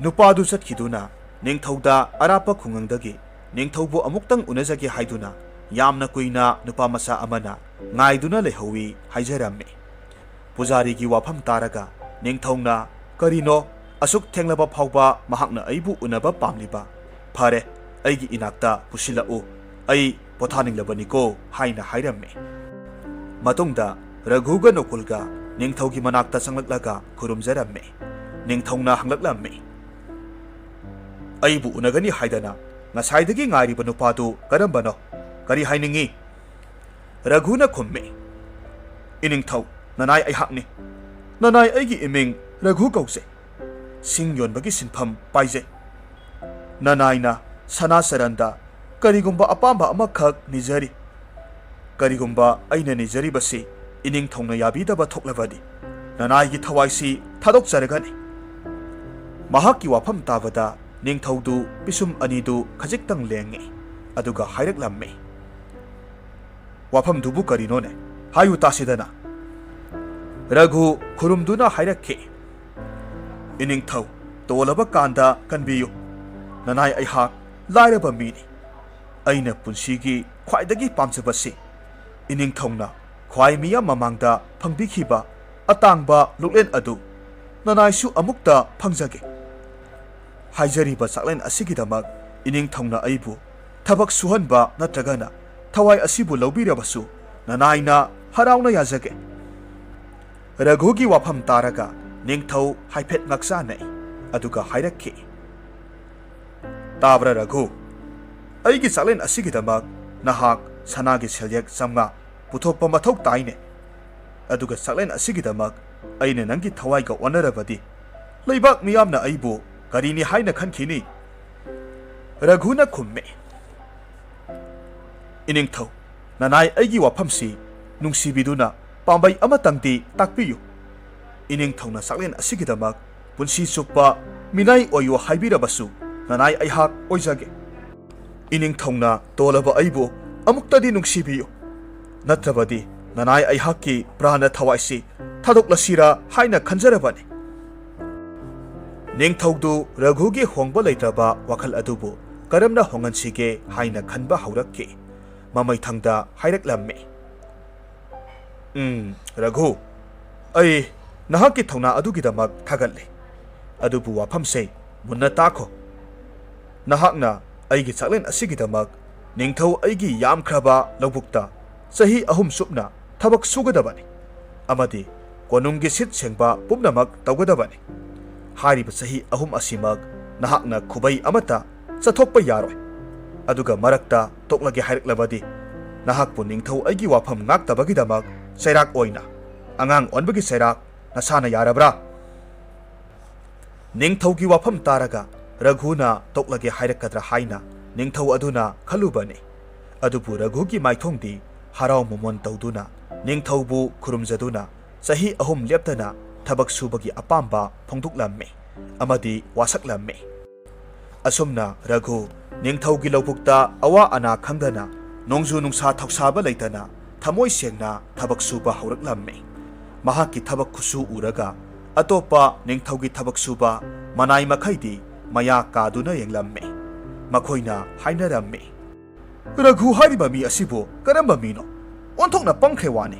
ꯅꯨꯄꯥꯗꯨ ꯆꯠꯈꯤꯗꯨꯅ ꯅꯤꯡꯊꯧꯗ ꯑꯔꯥꯞꯄ ꯈꯨꯡꯒꯪꯗꯒꯤ ꯅꯤꯡꯊꯧꯕꯨ ꯑꯃꯨꯛꯇꯪ ꯎꯅꯖꯒꯦ ꯍꯥꯏꯗꯨꯅ ꯌꯥꯝꯅ ꯀꯨꯏꯅ ꯅꯨꯄꯥ ꯃꯆꯥ ꯑꯃꯅ ꯉꯥꯏꯗꯨꯅ ꯂꯩꯍꯧꯋꯤ ꯍꯥꯏꯖꯔꯝꯃꯤ꯫ ꯄꯨꯖꯥꯔꯤꯒꯤ ꯋꯥꯐꯝ ꯇꯥꯔꯒ ꯅꯤꯡꯊꯧꯅ, "ꯀꯔꯤꯅꯣ? ꯑꯁꯨꯛ ꯊꯦꯡꯂꯕ ꯐꯥꯎꯕ ꯃꯍꯥꯛꯅ ꯑꯩꯕꯨ ꯎꯅꯕ ꯄꯥꯝꯂꯤꯕ? ꯐꯔꯦ, ꯑꯩꯒꯤ ꯏꯅꯥꯛꯇ ꯄꯨꯁꯤꯜꯂꯛꯎ, ꯑꯩ ꯄꯣꯊꯥꯅꯤꯡꯂꯕꯅꯤꯀꯣ" ꯍꯥꯏꯅ ꯍꯥꯏꯔꯝꯃꯤ꯫ ꯃꯇꯨꯡꯗ ꯔꯘꯨꯒ ꯅꯀꯨꯜꯒ ꯅꯤꯡꯊꯧꯒꯤ ꯃꯅꯥꯛꯇ ꯆꯪꯂꯛꯂꯒ ꯈꯨꯔꯨꯝꯖꯔꯝꯃꯤ꯫ ꯅꯤꯡꯊꯧꯅ ꯍꯪꯂꯛꯂꯝꯃꯤ, "ꯑꯩꯕꯨ ꯎꯅꯒꯅꯤ ꯍꯥꯏꯗꯅ ꯉꯁꯥꯏꯗꯒꯤ ꯉꯥꯏꯔꯤꯕ ꯅꯨꯄꯥꯗꯨ ꯀꯔꯝꯕꯅꯣ? ꯀꯔꯤ ꯍꯥꯏꯅꯤꯡꯏ?" ꯔꯘꯨꯅ ꯈꯨꯝꯃꯤ, "ꯏꯅꯤꯡꯊꯧ, ꯅꯅꯥꯏ ꯑꯩꯍꯥꯛꯅꯤ꯫ ꯅꯅꯥꯏ ꯑꯩꯒꯤ ꯏꯃꯤꯡ ꯔꯘꯨ ꯀꯧꯖꯩ꯫ ꯁꯤꯡ ꯌꯣꯟꯕꯒꯤ ꯁꯤꯟꯐꯝ ꯄꯥꯏꯖꯩ꯫ ꯅꯅꯥꯏꯅ ꯁꯅꯥ ꯆꯔꯟꯗ ꯀꯔꯤꯒꯨꯝꯕ ꯑꯄꯥꯝꯕ ꯑꯃꯈꯛ ꯅꯤꯖꯔꯤ꯫ ꯀꯔꯤꯒꯨꯝꯕ ꯑꯩꯅ ꯅꯤꯖꯔꯤꯕꯁꯤ ꯏꯅꯤꯡꯊꯧꯅ ꯌꯥꯕꯤꯗꯕ ꯊꯣꯛꯂꯕꯗꯤ ꯅꯅꯥꯏꯒꯤ ꯊꯋꯥꯏꯁꯤ ꯊꯥꯗꯣꯛꯆꯔꯒꯅꯤ꯫" ꯃꯍꯥꯛꯀꯤ ꯋꯥꯐꯝ ꯇꯥꯕꯗ ꯅꯤꯡꯊꯧꯗꯨ ꯄꯤꯁꯨꯝ ꯑꯅꯤꯗꯨ ꯈꯖꯤꯛꯇꯪ ꯂꯦꯡꯉꯤ, ꯑꯗꯨꯒ ꯍꯥꯏꯔꯛꯂꯝꯃꯤ, "ꯋꯥꯐꯝꯗꯨꯕꯨ ꯀꯔꯤꯅꯣꯅꯦ? ꯍꯥꯏꯌꯨ ꯇꯥꯁꯤꯗꯅ꯫" ꯔꯘꯨ ꯈꯨꯔꯨꯝꯗꯨꯅ ꯍꯥꯏꯔꯛꯈꯤ, "ꯏꯅꯤꯡꯊꯧ, ꯇꯣꯜꯂꯕ ꯀꯥꯟꯗ ꯀꯟꯕꯤꯌꯨ꯫ ꯅꯅꯥꯏ ꯑꯩꯍꯥꯛ ꯂꯥꯏꯔꯕ ꯃꯤꯅꯤ꯫ ꯑꯩꯅ ꯄꯨꯟꯁꯤꯒꯤ ꯈ꯭ꯋꯥꯏꯗꯒꯤ ꯄꯥꯝꯖꯕꯁꯤ ꯏꯅꯤꯡꯊꯧꯅ ꯈ꯭ꯋꯥꯏ ꯃꯤꯌꯥꯝ ꯃꯃꯥꯡꯗ ꯐꯪꯕꯤꯈꯤꯕ ꯑꯇꯥꯡꯕ ꯂꯨꯛꯂꯦꯟ ꯑꯗꯨ ꯅꯅꯥꯏꯁꯨ ꯑꯃꯨꯛꯇ ꯐꯪꯖꯒꯦ꯫ ꯍꯥꯏꯖꯔꯤꯕ ꯆꯥꯛꯂꯦꯟ ꯑꯁꯤꯒꯤꯗꯃꯛ ꯏꯅꯤꯡꯊꯧꯅ ꯑꯩꯕꯨ ꯊꯕꯛ ꯁꯨꯍꯟꯕ ꯅꯠꯇ꯭ꯔꯒꯅ ꯊꯋꯥꯏ ꯑꯁꯤꯕꯨ ꯂꯧꯕꯤꯔꯕꯁꯨ ꯅꯅꯥꯏꯅ ꯍꯔꯥꯎꯅ ꯌꯥꯖꯒꯦ꯫" ꯔꯘꯨꯒꯤ ꯋꯥꯐꯝ ꯇꯥꯔꯒ ꯅꯤꯡꯊꯧ ꯍꯥꯏꯐꯦꯠ ꯉꯛꯆꯥꯅꯩ, ꯑꯗꯨꯒ ꯍꯥꯏꯔꯛꯈꯤ, "ꯇꯥꯕ꯭ꯔꯥ ꯔꯘꯨ? ꯑꯩꯒꯤ ꯆꯥꯛꯂꯦꯟ ꯑꯁꯤꯒꯤꯗꯃꯛ ꯅꯍꯥꯛ ꯁꯅꯥꯒꯤ ꯁꯦꯜꯌꯦꯛ ꯆꯥꯝꯃꯉꯥ ꯄꯨꯊꯣꯛꯄ ꯃꯊꯧ ꯇꯥꯏꯅꯦ꯫ ꯑꯗꯨꯒ ꯆꯥꯛꯂꯦꯟ ꯑꯁꯤꯒꯤꯗꯃꯛ ꯑꯩꯅ ꯅꯪꯒꯤ ꯊꯋꯥꯏꯒ ꯑꯣꯟꯅꯔꯕꯗꯤ ꯂꯩꯕꯥꯛ ꯃꯤꯌꯥꯝꯅ ꯑꯩꯕꯨ ꯀꯔꯤꯅꯤ ꯍꯥꯏꯅ ꯈꯟꯈꯤꯅꯤ?" ꯔꯘꯨꯅ ꯈꯨꯝꯃꯤ, "ꯏꯅꯤꯡꯊꯧ, ꯅꯅꯥꯏ ꯑꯩꯒꯤ ꯋꯥꯐꯝꯁꯤ ꯅꯨꯡꯁꯤꯕꯤꯗꯨꯅ ꯄꯥꯝꯕꯩ ꯑꯃꯇꯪꯗꯤ ꯇꯥꯛꯄꯤꯌꯨ꯫ ꯏꯅꯤꯡꯊꯧꯅ ꯆꯥꯛꯂꯦꯟ ꯑꯁꯤꯒꯤꯗꯃꯛ ꯄꯨꯟꯁꯤ ꯆꯨꯞꯄ ꯃꯤꯅꯥꯏ ꯑꯣꯏꯌꯨ ꯍꯥꯏꯕꯤꯔꯕꯁꯨ ꯅꯅꯥꯏ ꯑꯩꯍꯥꯛ ꯑꯣꯏꯖꯒꯦ꯫ ꯏꯅꯤꯡꯊꯧꯅ ꯇꯣꯜꯂꯕ ꯑꯩꯕꯨ ꯑꯃꯨꯛꯇꯗꯤ ꯅꯨꯡꯁꯤꯕꯤꯌꯨ꯫ ꯅꯠꯇ꯭ꯔꯕꯗꯤ ꯅꯅꯥꯏ ꯑꯩꯍꯥꯛꯀꯤ ꯄ꯭ꯔꯥꯟꯅ ꯊꯋꯥꯏꯁꯤ ꯊꯥꯗꯣꯛꯂꯁꯤꯔꯥ ꯍꯥꯏꯅ ꯈꯟꯖꯔꯕꯅꯤ꯫ ꯅꯤꯡꯊꯧꯗꯨ ꯔꯘꯨꯒꯤ ꯍꯣꯡꯕ ꯂꯩꯇ꯭ꯔꯕ ꯋꯥꯈꯜ ꯑꯗꯨꯕꯨ ꯀꯔꯝꯅ ꯍꯣꯡꯍꯟꯁꯤꯒꯦ ꯍꯥꯏꯅ ꯈꯟꯕ ꯍꯧꯔꯛꯈꯤ꯫ ꯃꯃꯩꯊꯪꯗ ꯍꯥꯏꯔꯛꯂꯝꯃꯤ, "ꯎꯝ, ꯔꯘꯨ, ꯑꯩ ꯅꯍꯥꯛꯀꯤ ꯊꯧꯅꯥ ꯑꯗꯨꯒꯤꯗꯃꯛ ꯊꯥꯒꯠꯂꯤ꯫ ꯑꯗꯨꯕꯨ ꯋꯥꯐꯝꯁꯦ ꯃꯨꯟꯅ ꯇꯥꯈꯣ꯫ ꯅꯍꯥꯛꯅ ꯑꯩꯒꯤ ꯆꯥꯛꯂꯦꯟ ꯑꯁꯤꯒꯤꯗꯃꯛ ꯅꯤꯡꯊꯧ ꯑꯩꯒꯤ ꯌꯥꯝꯈ꯭ꯔꯕ ꯂꯧꯕꯨꯛꯇ ꯆꯍꯤ ꯑꯍꯨꯝ ꯆꯨꯞꯅ ꯊꯕꯛ ꯁꯨꯒꯗꯕꯅꯤ ꯑꯃꯗꯤ ꯀꯣꯅꯨꯡꯒꯤ ꯁꯤꯠ ꯁꯦꯡꯕ ꯄꯨꯝꯅꯃꯛ ꯇꯧꯒꯗꯕꯅꯤ꯫ ꯍꯥꯏꯔꯤꯕ ꯆꯍꯤ ꯑꯍꯨꯝ ꯑꯁꯤꯃꯛ ꯅꯍꯥꯛꯅ ꯈꯨꯕꯩ ꯑꯃꯠꯇ ꯆꯠꯊꯣꯛꯄ ꯌꯥꯔꯣꯏ꯫ ꯑꯗꯨꯒ ꯃꯔꯛꯇ ꯇꯣꯛꯂꯒꯦ ꯍꯥꯏꯔꯛꯂꯕꯗꯤ ꯅꯍꯥꯛꯄꯨ ꯅꯤꯡꯊꯧ ꯑꯩꯒꯤ ꯋꯥꯐꯝ ꯉꯥꯛꯇꯕꯒꯤꯗꯃꯛ ꯆꯩꯔꯥꯛ ꯑꯣꯏꯅ ꯑꯉꯥꯡ ꯑꯣꯟꯕꯒꯤ ꯆꯩꯔꯥꯛ ꯅꯁꯥꯅ ꯌꯥꯔꯕ꯭ꯔꯥ?" ꯅꯤꯡꯊꯧꯒꯤ ꯋꯥꯐꯝ ꯇꯥꯔꯒ ꯔꯘꯨꯅ ꯇꯣꯛꯂꯒꯦ ꯍꯥꯏꯔꯛꯀꯗ꯭ꯔꯥ ꯍꯥꯏꯅ ꯅꯤꯡꯊꯧ ꯑꯗꯨꯅ ꯈꯜꯂꯨꯕꯅꯤ꯫ ꯑꯗꯨꯕꯨ ꯔꯘꯨꯒꯤ ꯃꯥꯏꯊꯣꯡꯗꯤ ꯍꯔꯥꯎ ꯃꯃꯣꯟ ꯇꯧꯗꯨꯅ ꯅꯤꯡꯊꯧꯕꯨ ꯈꯨꯔꯨꯝꯖꯗꯨꯅ ꯆꯍꯤ ꯑꯍꯨꯝ ꯂꯦꯞꯇꯅ ꯊꯕꯛ ꯁꯨꯕꯒꯤ ꯑꯄꯥꯝꯕ ꯐꯣꯡꯗꯣꯛꯂꯝꯃꯤ ꯑꯃꯗꯤ ꯋꯥꯁꯛꯂꯝꯃꯤ꯫ ꯑꯁꯨꯝꯅ ꯔꯘꯨ ꯅꯤꯡꯊꯧꯒꯤ ꯂꯧꯕꯨꯛꯇ ꯑꯋꯥ ꯑꯅꯥ ꯈꯪꯗꯅ, ꯅꯣꯡꯖꯨ ꯅꯨꯡꯁꯥ ꯊꯧꯁꯥꯕ ꯂꯩꯇꯅ ꯊꯃꯣꯏ ꯁꯦꯡꯅ ꯊꯕꯛ ꯁꯨꯕ ꯍꯧꯔꯛꯂꯝꯃꯤ꯫ ꯃꯍꯥꯛꯀꯤ ꯊꯕꯛ ꯈꯨꯁꯨ ꯎꯔꯒ ꯑꯇꯣꯞꯄ ꯅꯤꯡꯊꯧꯒꯤ ꯊꯕꯛ ꯁꯨꯕ ꯃꯅꯥꯏ ꯃꯈꯩꯗꯤ ꯃꯌꯥ ꯀꯥꯗꯨꯅ ꯌꯦꯡꯂꯝꯃꯤ꯫ ꯃꯈꯣꯏꯅ ꯍꯥꯏꯅꯔꯝꯃꯤ, "ꯔꯘꯨ ꯍꯥꯏꯔꯤꯕ ꯃꯤ ꯑꯁꯤꯕꯨ ꯀꯔꯝꯕ ꯃꯤꯅꯣ? ꯑꯣꯟꯊꯣꯛꯅ ꯄꯪꯈ꯭ꯔꯦ ꯋꯥꯅꯤ꯫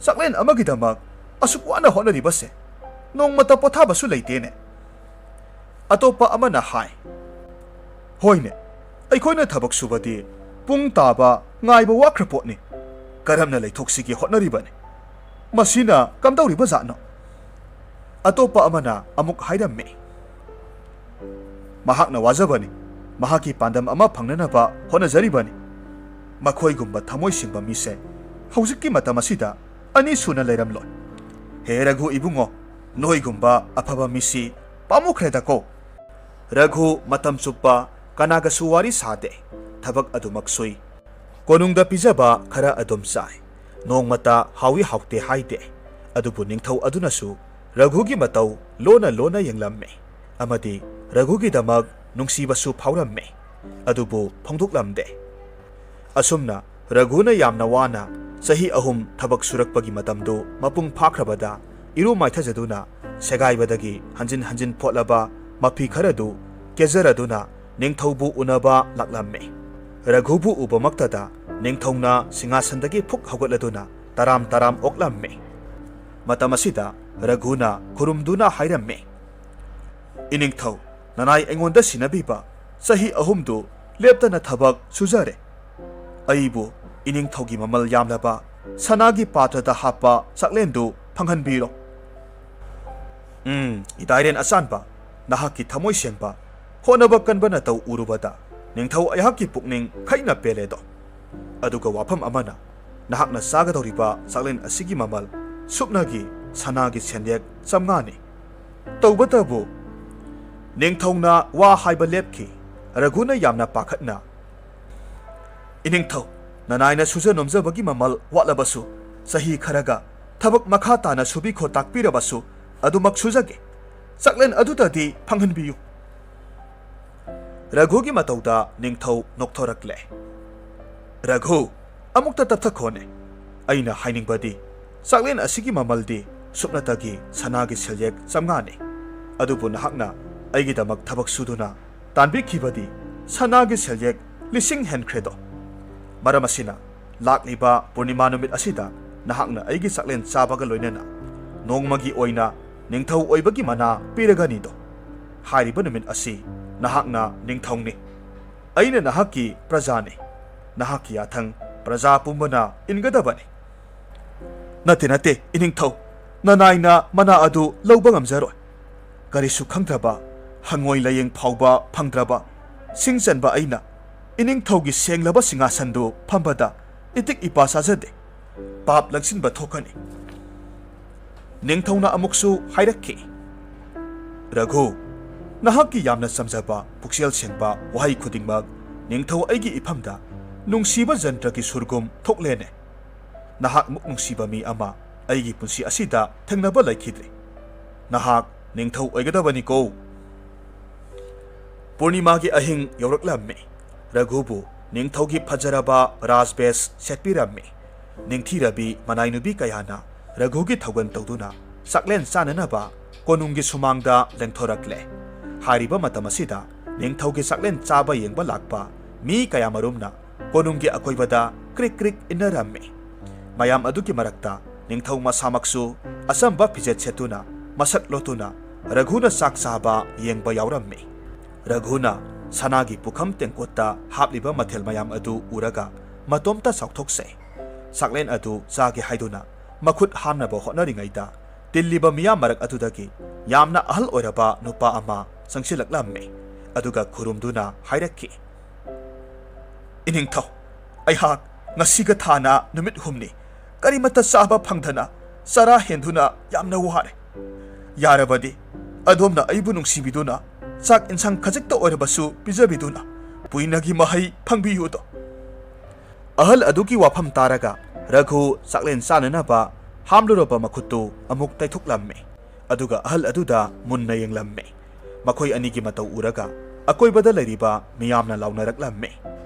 ꯆꯥꯛꯂꯦꯟ ꯑꯃꯒꯤꯗꯃꯛ ꯑꯁꯨꯛ ꯋꯥꯅ ꯍꯣꯠꯅꯔꯤꯕꯁꯦ ꯅꯣꯡꯃꯇ ꯄꯣꯊꯥꯕꯁꯨ ꯂꯩꯇꯦꯅꯦ"꯫ ꯑꯇꯣꯞꯄ ꯑꯃꯅ ꯍꯥꯏ, "ꯍꯣꯏꯅꯦ, ꯑꯩꯈꯣꯏꯅ ꯊꯕꯛ ꯁꯨꯕꯗꯤ ꯄꯨꯡ ꯇꯥꯕ ꯉꯥꯏꯕ ꯋꯥꯈ꯭ꯔ ꯄꯣꯠꯅꯤ꯫ ꯀꯔꯝꯅ ꯂꯩꯊꯣꯛꯁꯤꯒꯦ ꯍꯣꯠꯅꯔꯤꯕꯅꯤ꯫ ꯃꯁꯤꯅ ꯀꯝꯗꯧꯔꯤꯕ ꯖꯥꯠꯅꯣ?" ꯑꯇꯣꯞꯄ ꯑꯃꯅ ꯑꯃꯨꯛ ꯍꯥꯏꯔꯝꯃꯤ, "ꯃꯍꯥꯛꯅ ꯋꯥꯖꯕꯅꯤ, ꯃꯍꯥꯛꯀꯤ ꯄꯥꯟꯗꯝ ꯑꯃ ꯐꯪꯅꯅꯕ ꯍꯣꯠꯅꯖꯔꯤꯕꯅꯤ꯫ ꯃꯈꯣꯏꯒꯨꯝꯕ ꯊꯃꯣꯏ ꯁꯦꯡꯕ ꯃꯤꯁꯦ ꯍꯧꯖꯤꯛꯀꯤ ꯃꯇꯝ ꯑꯁꯤꯗ ꯑꯅꯤ ꯁꯨꯅ ꯂꯩꯔꯝꯂꯣꯏ꯫ ꯍꯦ ꯔꯘꯨ ꯏꯕꯨꯡꯉꯣ, ꯅꯣꯏꯒꯨꯝꯕ ꯑꯐꯕ ꯃꯤꯁꯤ ꯄꯥꯝꯃꯨꯈ꯭ꯔꯦꯗꯀꯣ"꯫ ꯔꯘꯨ ꯃꯇꯝ ꯆꯨꯞꯄ ꯀꯅꯥꯒꯁꯨ ꯋꯥꯔꯤ ꯁꯥꯗꯦ꯫ ꯊꯕꯛ ꯑꯗꯨꯃꯛ ꯁꯨꯏ꯫ ꯀꯣꯅꯨꯡꯗ ꯄꯤꯖꯕ ꯈꯔ ꯑꯗꯨꯝ ꯆꯥꯏ꯫ ꯅꯣꯡꯃꯇ ꯍꯥꯎꯏ ꯍꯥꯎꯇꯦ ꯍꯥꯏꯗꯦ꯫ ꯑꯗꯨꯕꯨ ꯅꯤꯡꯊꯧ ꯑꯗꯨꯅꯁꯨ ꯔꯘꯨꯒꯤ ꯃꯇꯧ ꯂꯣꯟꯅ ꯂꯣꯟꯅ ꯌꯦꯡꯂꯝꯃꯤ ꯑꯃꯗꯤ ꯔꯘꯨꯒꯤꯗꯃꯛ ꯅꯨꯡꯁꯤꯕꯁꯨ ꯐꯥꯎꯔꯝꯃꯤ꯫ ꯑꯗꯨꯕꯨ ꯐꯣꯡꯗꯣꯛꯂꯝꯗꯦ꯫ ꯑꯁꯨꯝꯅ ꯔꯘꯨꯅ ꯌꯥꯝꯅ ꯋꯥꯅ ꯆꯍꯤ ꯑꯍꯨꯝ ꯊꯕꯛ ꯁꯨꯔꯛꯄꯒꯤ ꯃꯇꯝꯗꯨ ꯃꯄꯨꯡ ꯐꯥꯈ꯭ꯔꯕꯗ, ꯏꯔꯨ ꯃꯥꯏꯊꯖꯗꯨꯅ ꯁꯦꯒꯥꯏꯕꯗꯒꯤ ꯍꯟꯖꯤꯟ ꯍꯟꯖꯤꯟ ꯐꯣꯠꯂꯕ ꯃꯐꯤ ꯈꯔꯗꯨ ꯀꯦꯖꯔꯗꯨꯅ ꯅꯤꯡꯊꯧꯕꯨ ꯎꯅꯕ ꯂꯥꯛꯂꯝꯃꯤ꯫ ꯔꯘꯨꯕꯨ ꯎꯕꯃꯛꯇꯗ ꯅꯤꯡꯊꯧꯅ ꯁꯤꯡꯍꯥꯁꯟꯗꯒꯤ ꯐꯨꯛ ꯍꯧꯒꯠꯂꯗꯨꯅ ꯇꯔꯥꯝ ꯇꯔꯥꯝ ꯑꯣꯛꯂꯝꯃꯤ꯫ ꯃꯇꯝ ꯑꯁꯤꯗ ꯔꯘꯨꯅ ꯈꯨꯔꯨꯝꯗꯨꯅ ꯍꯥꯏꯔꯝꯃꯤ, "ꯏꯅꯤꯡꯊꯧ, ꯅꯅꯥꯏ ꯑꯩꯉꯣꯟꯗ ꯁꯤꯟꯅꯕꯤꯕ ꯆꯍꯤ ꯑꯍꯨꯝꯗꯨ ꯂꯦꯞꯇꯅ ꯊꯕꯛ ꯁꯨꯖꯔꯦ꯫ ꯑꯩꯕꯨ ꯏꯅꯤꯡꯊꯧꯒꯤ ꯃꯃꯜ ꯌꯥꯝꯂꯕ ꯁꯅꯥꯒꯤ ꯄꯥꯇ꯭ꯔꯗ ꯍꯥꯞꯄ ꯆꯥꯛꯂꯦꯟꯗꯨ ꯐꯪꯍꯟꯕꯤꯔꯣ꯫" ꯎꯝ, ꯏꯗꯥꯏꯔꯦꯟ ꯑꯆꯥꯟꯕ, ꯅꯍꯥꯛꯀꯤ ꯊꯃꯣꯏ ꯁꯦꯡꯕ, ꯍꯣꯠꯅꯕ ꯀꯟꯕ ꯅꯇꯧ ꯎꯔꯨꯕꯗ ꯅꯤꯡꯊꯧ ꯑꯩꯍꯥꯛꯀꯤ ꯄꯨꯛꯅꯤꯡ ꯈꯩꯅ ꯄꯦꯜꯂꯦꯗꯣ꯫ ꯑꯗꯨꯒ ꯋꯥꯐꯝ ꯑꯃꯅ, ꯅꯍꯥꯛꯅ ꯆꯥꯒꯗꯧꯔꯤꯕ ꯆꯥꯛꯂꯦꯟ ꯑꯁꯤꯒꯤ ꯃꯃꯜ ꯁꯨꯞꯅꯒꯤ ꯁꯅꯥꯒꯤ ꯁꯦꯟꯌꯦꯛ ꯆꯥꯝꯃꯉꯥꯅꯤ꯫ ꯇꯧꯕꯇꯕꯨ ꯅꯤꯡꯊꯧꯅ ꯋꯥ ꯍꯥꯏꯕ ꯂꯦꯞꯈꯤ꯫ ꯔꯘꯨꯅ ꯌꯥꯝꯅ ꯄꯥꯈꯠꯅ, "ꯏꯅꯤꯡꯊꯧ, ꯅꯅꯥꯏꯅ ꯁꯨꯖ ꯅꯣꯝꯖꯕꯒꯤ ꯃꯃꯜ ꯋꯥꯠꯂꯕꯁꯨ, ꯆꯍꯤ ꯈꯔꯒ ꯊꯕꯛ ꯃꯈꯥ ꯇꯥꯅ ꯁꯨꯕꯤꯈꯣ ꯇꯥꯛꯄꯤꯔꯕꯁꯨ ꯑꯗꯨꯃꯛ ꯁꯨꯖꯒꯦ꯫ ꯆꯥꯛꯂꯦꯟ ꯑꯗꯨꯗꯗꯤ ꯐꯪꯍꯟꯕꯤꯌꯨ꯫" ꯔꯘꯨꯒꯤ ꯃꯇꯧꯗ ꯅꯤꯡꯊꯧ ꯅꯣꯛꯊꯣꯔꯛꯂꯦ꯫ "ꯔꯘꯨ, ꯑꯃꯨꯛꯇ ꯇꯞꯊꯈꯣꯅꯦ꯫ ꯑꯩꯅ ꯍꯥꯏꯅꯤꯡꯕꯗꯤ, ꯆꯥꯛꯂꯦꯟ ꯑꯁꯤꯒꯤ ꯃꯃꯜꯗꯤ ꯁꯨꯞꯅꯇꯒꯤ ꯁꯅꯥꯒꯤ ꯁꯦꯜꯌꯦꯛ ꯆꯥꯝꯃꯉꯥꯅꯤ꯫ ꯑꯗꯨꯕꯨ ꯅꯍꯥꯛꯅ ꯑꯩꯒꯤꯗꯃꯛ ꯊꯕꯛ ꯁꯨꯗꯨꯅ ꯇꯥꯟꯕꯤꯈꯤꯕꯗꯤ ꯁꯅꯥꯒꯤ ꯁꯦꯜꯌꯦꯛ ꯂꯤꯁꯤꯡ ꯍꯦꯟꯈ꯭ꯔꯦꯗꯣ꯫ ꯃꯔꯝ ꯑꯁꯤꯅ, ꯂꯥꯛꯂꯤꯕ ꯄꯨꯔꯅꯤꯃꯥ ꯅꯨꯃꯤꯠ ꯑꯁꯤꯗ ꯅꯍꯥꯛꯅ ꯑꯩꯒꯤ ꯆꯥꯛꯂꯦꯟ ꯆꯥꯕꯒ ꯂꯣꯏꯅꯅ ꯅꯣꯡꯃꯒꯤ ꯑꯣꯏꯅ ꯅꯤꯡꯊꯧ ꯑꯣꯏꯕꯒꯤ ꯃꯅꯥ ꯄꯤꯔꯒꯅꯤꯗꯣ꯫ ꯍꯥꯏꯔꯤꯕ ꯅꯨꯃꯤꯠ ꯑꯁꯤ ꯅꯍꯥꯛꯅ ꯅꯤꯡꯊꯧꯅꯤ꯫ ꯑꯩꯅ ꯅꯍꯥꯛꯀꯤ ꯄ꯭ꯔꯖꯥꯅꯤ꯫ ꯅꯍꯥꯛꯀꯤ ꯌꯥꯊꯪ ꯄ꯭ꯔꯖꯥ ꯄꯨꯝꯕꯅ ꯏꯟꯒꯗꯕꯅꯤ꯫" "ꯅꯠꯇꯦ, ꯅꯠꯇꯦ, ꯏꯅꯤꯡꯊꯧ, ꯅꯅꯥꯏꯅ ꯃꯅꯥ ꯑꯗꯨ ꯂꯧꯕ ꯉꯝꯖꯔꯣꯏ꯫ ꯀꯔꯤꯁꯨ ꯈꯪꯗ꯭ꯔꯕ, ꯍꯪꯉꯣꯏ ꯂꯥꯌꯦꯡ ꯐꯥꯎꯕ ꯐꯪꯗ꯭ꯔꯕ ꯁꯤꯡ ꯆꯟꯕ ꯑꯩꯅ ꯏꯅꯤꯡꯊꯧꯒꯤ ꯁꯦꯡꯂꯕ ꯁꯤꯡꯍꯥꯁꯟꯗꯨ ꯐꯝꯕꯗ ꯏꯇꯤꯛ ꯏꯄꯥ ꯆꯥꯖꯗꯦ꯫ ꯄꯥꯞ ꯂꯪꯁꯤꯟꯕ ꯊꯣꯛꯀꯅꯤ꯫" ꯅꯤꯡꯊꯧꯅ ꯑꯃꯨꯛꯁꯨ ꯍꯥꯏꯔꯛꯈꯤ, "ꯔꯘꯨ, ꯅꯍꯥꯛꯀꯤ ꯌꯥꯝꯅ ꯆꯝꯖꯕ, ꯄꯨꯛꯆꯦꯜ ꯁꯦꯡꯕ ꯋꯥꯍꯩ ꯈꯨꯗꯤꯡꯃꯛ ꯅꯤꯡꯊꯧ ꯑꯩꯒꯤ ꯏꯐꯝꯗ ꯅꯨꯡꯁꯤꯕ ꯖꯟꯇ꯭ꯔꯒꯤ ꯁꯨꯔꯒꯨꯝ ꯊꯣꯛꯂꯦꯅꯦ꯫ ꯅꯍꯥꯛꯃꯨꯛ ꯅꯨꯡꯁꯤꯕ ꯃꯤ ꯑꯃ ꯑꯩꯒꯤ ꯄꯨꯟꯁꯤ ꯑꯁꯤꯗ ꯊꯦꯡꯅꯕ ꯂꯩꯈꯤꯗ꯭ꯔꯤ꯫ ꯅꯍꯥꯛ ꯅꯤꯡꯊꯧ ꯑꯣꯏꯒꯗꯕꯅꯤꯀꯣ꯫" ꯄꯨꯔꯅꯤꯃꯥꯒꯤ ꯑꯍꯤꯡ ꯌꯧꯔꯛꯂꯝꯃꯤ꯫ ꯔꯘꯨꯕꯨ ꯅꯤꯡꯊꯧꯒꯤ ꯐꯖꯔꯕ ꯔꯥꯖꯕꯦꯁ ꯁꯦꯠꯄꯤꯔꯝꯃꯤ꯫ ꯅꯤꯡꯊꯤꯔꯕꯤ ꯃꯅꯥꯏꯅꯨꯕꯤ ꯀꯌꯥꯅ ꯔꯘꯨꯒꯤ ꯊꯧꯒꯜ ꯇꯧꯗꯨꯅ ꯆꯥꯛꯂꯦꯟ ꯆꯥꯅꯅꯕ ꯀꯣꯅꯨꯡꯒꯤ ꯁꯨꯃꯥꯡꯗ ꯂꯦꯡꯊꯣꯔꯛꯂꯦ꯫ ꯍꯥꯏꯔꯤꯕ ꯃꯇꯝ ꯑꯁꯤꯗ ꯅꯤꯡꯊꯧꯒꯤ ꯆꯥꯛꯂꯦꯟ ꯆꯥꯕ ꯌꯦꯡꯕ ꯂꯥꯛꯄ ꯃꯤ ꯀꯌꯥꯃꯔꯨꯝꯅ ꯀꯣꯅꯨꯡꯒꯤ ꯑꯀꯣꯏꯕꯗ ꯀ꯭ꯔꯤꯛ ꯀ꯭ꯔꯤꯛ ꯏꯟꯅꯔꯝꯃꯤ꯫ ꯃꯌꯥꯝ ꯑꯗꯨꯒꯤ ꯃꯔꯛꯇ ꯅꯤꯡꯊꯧ ꯃꯁꯥꯃꯛꯁꯨ ꯑꯆꯝꯕ ꯐꯤꯖꯦꯠ ꯁꯦꯠꯇꯨꯅ ꯃꯁꯛ ꯂꯣꯠꯇꯨꯅ ꯔꯘꯨꯅ ꯆꯥꯛ ꯆꯥꯕ ꯌꯦꯡꯕ ꯌꯥꯎꯔꯝꯃꯤ꯫ ꯔꯘꯨꯅ ꯁꯅꯥꯒꯤ ꯄꯨꯈꯝ ꯇꯦꯡꯀꯣꯠꯇ ꯍꯥꯞꯂꯤꯕ ꯃꯊꯦꯜ ꯃꯌꯥꯝ ꯑꯗꯨ ꯎꯔꯒ ꯃꯇꯣꯝꯇ ꯆꯥꯎꯊꯣꯛꯆꯩ꯫ ꯆꯥꯛꯂꯦꯟ ꯑꯗꯨ ꯆꯥꯒꯦ ꯍꯥꯏꯗꯨꯅ ꯃꯈꯨꯠ ꯍꯥꯝꯅꯕ ꯍꯣꯠꯅꯔꯤꯉꯩꯗ ꯇꯤꯜꯂꯤꯕ ꯃꯤꯌꯥꯝ ꯃꯔꯛ ꯑꯗꯨꯗꯒꯤ ꯌꯥꯝꯅ ꯑꯍꯜ ꯑꯣꯏꯔꯕ ꯅꯨꯄꯥ ꯑꯃ ꯆꯪꯁꯤꯜꯂꯛꯂꯝꯃꯤ꯫ ꯑꯗꯨꯒ ꯈꯨꯔꯨꯝꯗꯨꯅ ꯍꯥꯏꯔꯛꯈꯤ, "ꯏꯅꯤꯡꯊꯧ, ꯑꯩꯍꯥꯛ ꯉꯁꯤꯒ ꯊꯥꯅ ꯅꯨꯃꯤꯠ ꯍꯨꯝꯅꯤ ꯀꯔꯤꯃꯠꯇ ꯆꯥꯕ ꯐꯪꯗꯅ ꯆꯔꯥ ꯍꯦꯟꯗꯨꯅ ꯌꯥꯝꯅ ꯋꯥꯔꯦ꯫ ꯌꯥꯔꯕꯗꯤ ꯑꯗꯣꯝꯅ ꯑꯩꯕꯨ ꯅꯨꯡꯁꯤꯕꯤꯗꯨꯅ ꯆꯥꯛ ꯏꯟꯁꯥꯡ ꯈꯖꯤꯛꯇ ꯑꯣꯏꯔꯕꯁꯨ ꯄꯤꯖꯕꯤꯗꯨꯅ ꯄꯨꯏꯅꯒꯤ ꯃꯍꯩ ꯐꯪꯕꯤꯌꯨꯗꯣ꯫" ꯑꯍꯜ ꯑꯗꯨꯒꯤ ꯋꯥꯐꯝ ꯇꯥꯔꯒ ꯔꯘꯨ ꯆꯥꯛꯂꯦꯟ ꯆꯥꯅꯅꯕ ꯍꯥꯝꯂꯨꯔꯕ ꯃꯈꯨꯠꯇꯨ ꯑꯃꯨꯛ ꯇꯩꯊꯣꯛꯂꯝꯃꯤ꯫ ꯑꯗꯨꯒ ꯑꯍꯜ ꯑꯗꯨꯗ ꯃꯨꯟꯅ ꯌꯦꯡꯂꯝꯃꯤ꯫ ꯃꯈꯣꯏ ꯑꯅꯤꯒꯤ ꯃꯇꯧ ꯎꯔꯒ ꯑꯀꯣꯏꯕꯗ ꯂꯩꯔꯤꯕ ꯃꯤꯌꯥꯝꯅ ꯂꯥꯎꯅꯔꯛꯂꯝꯃꯤ,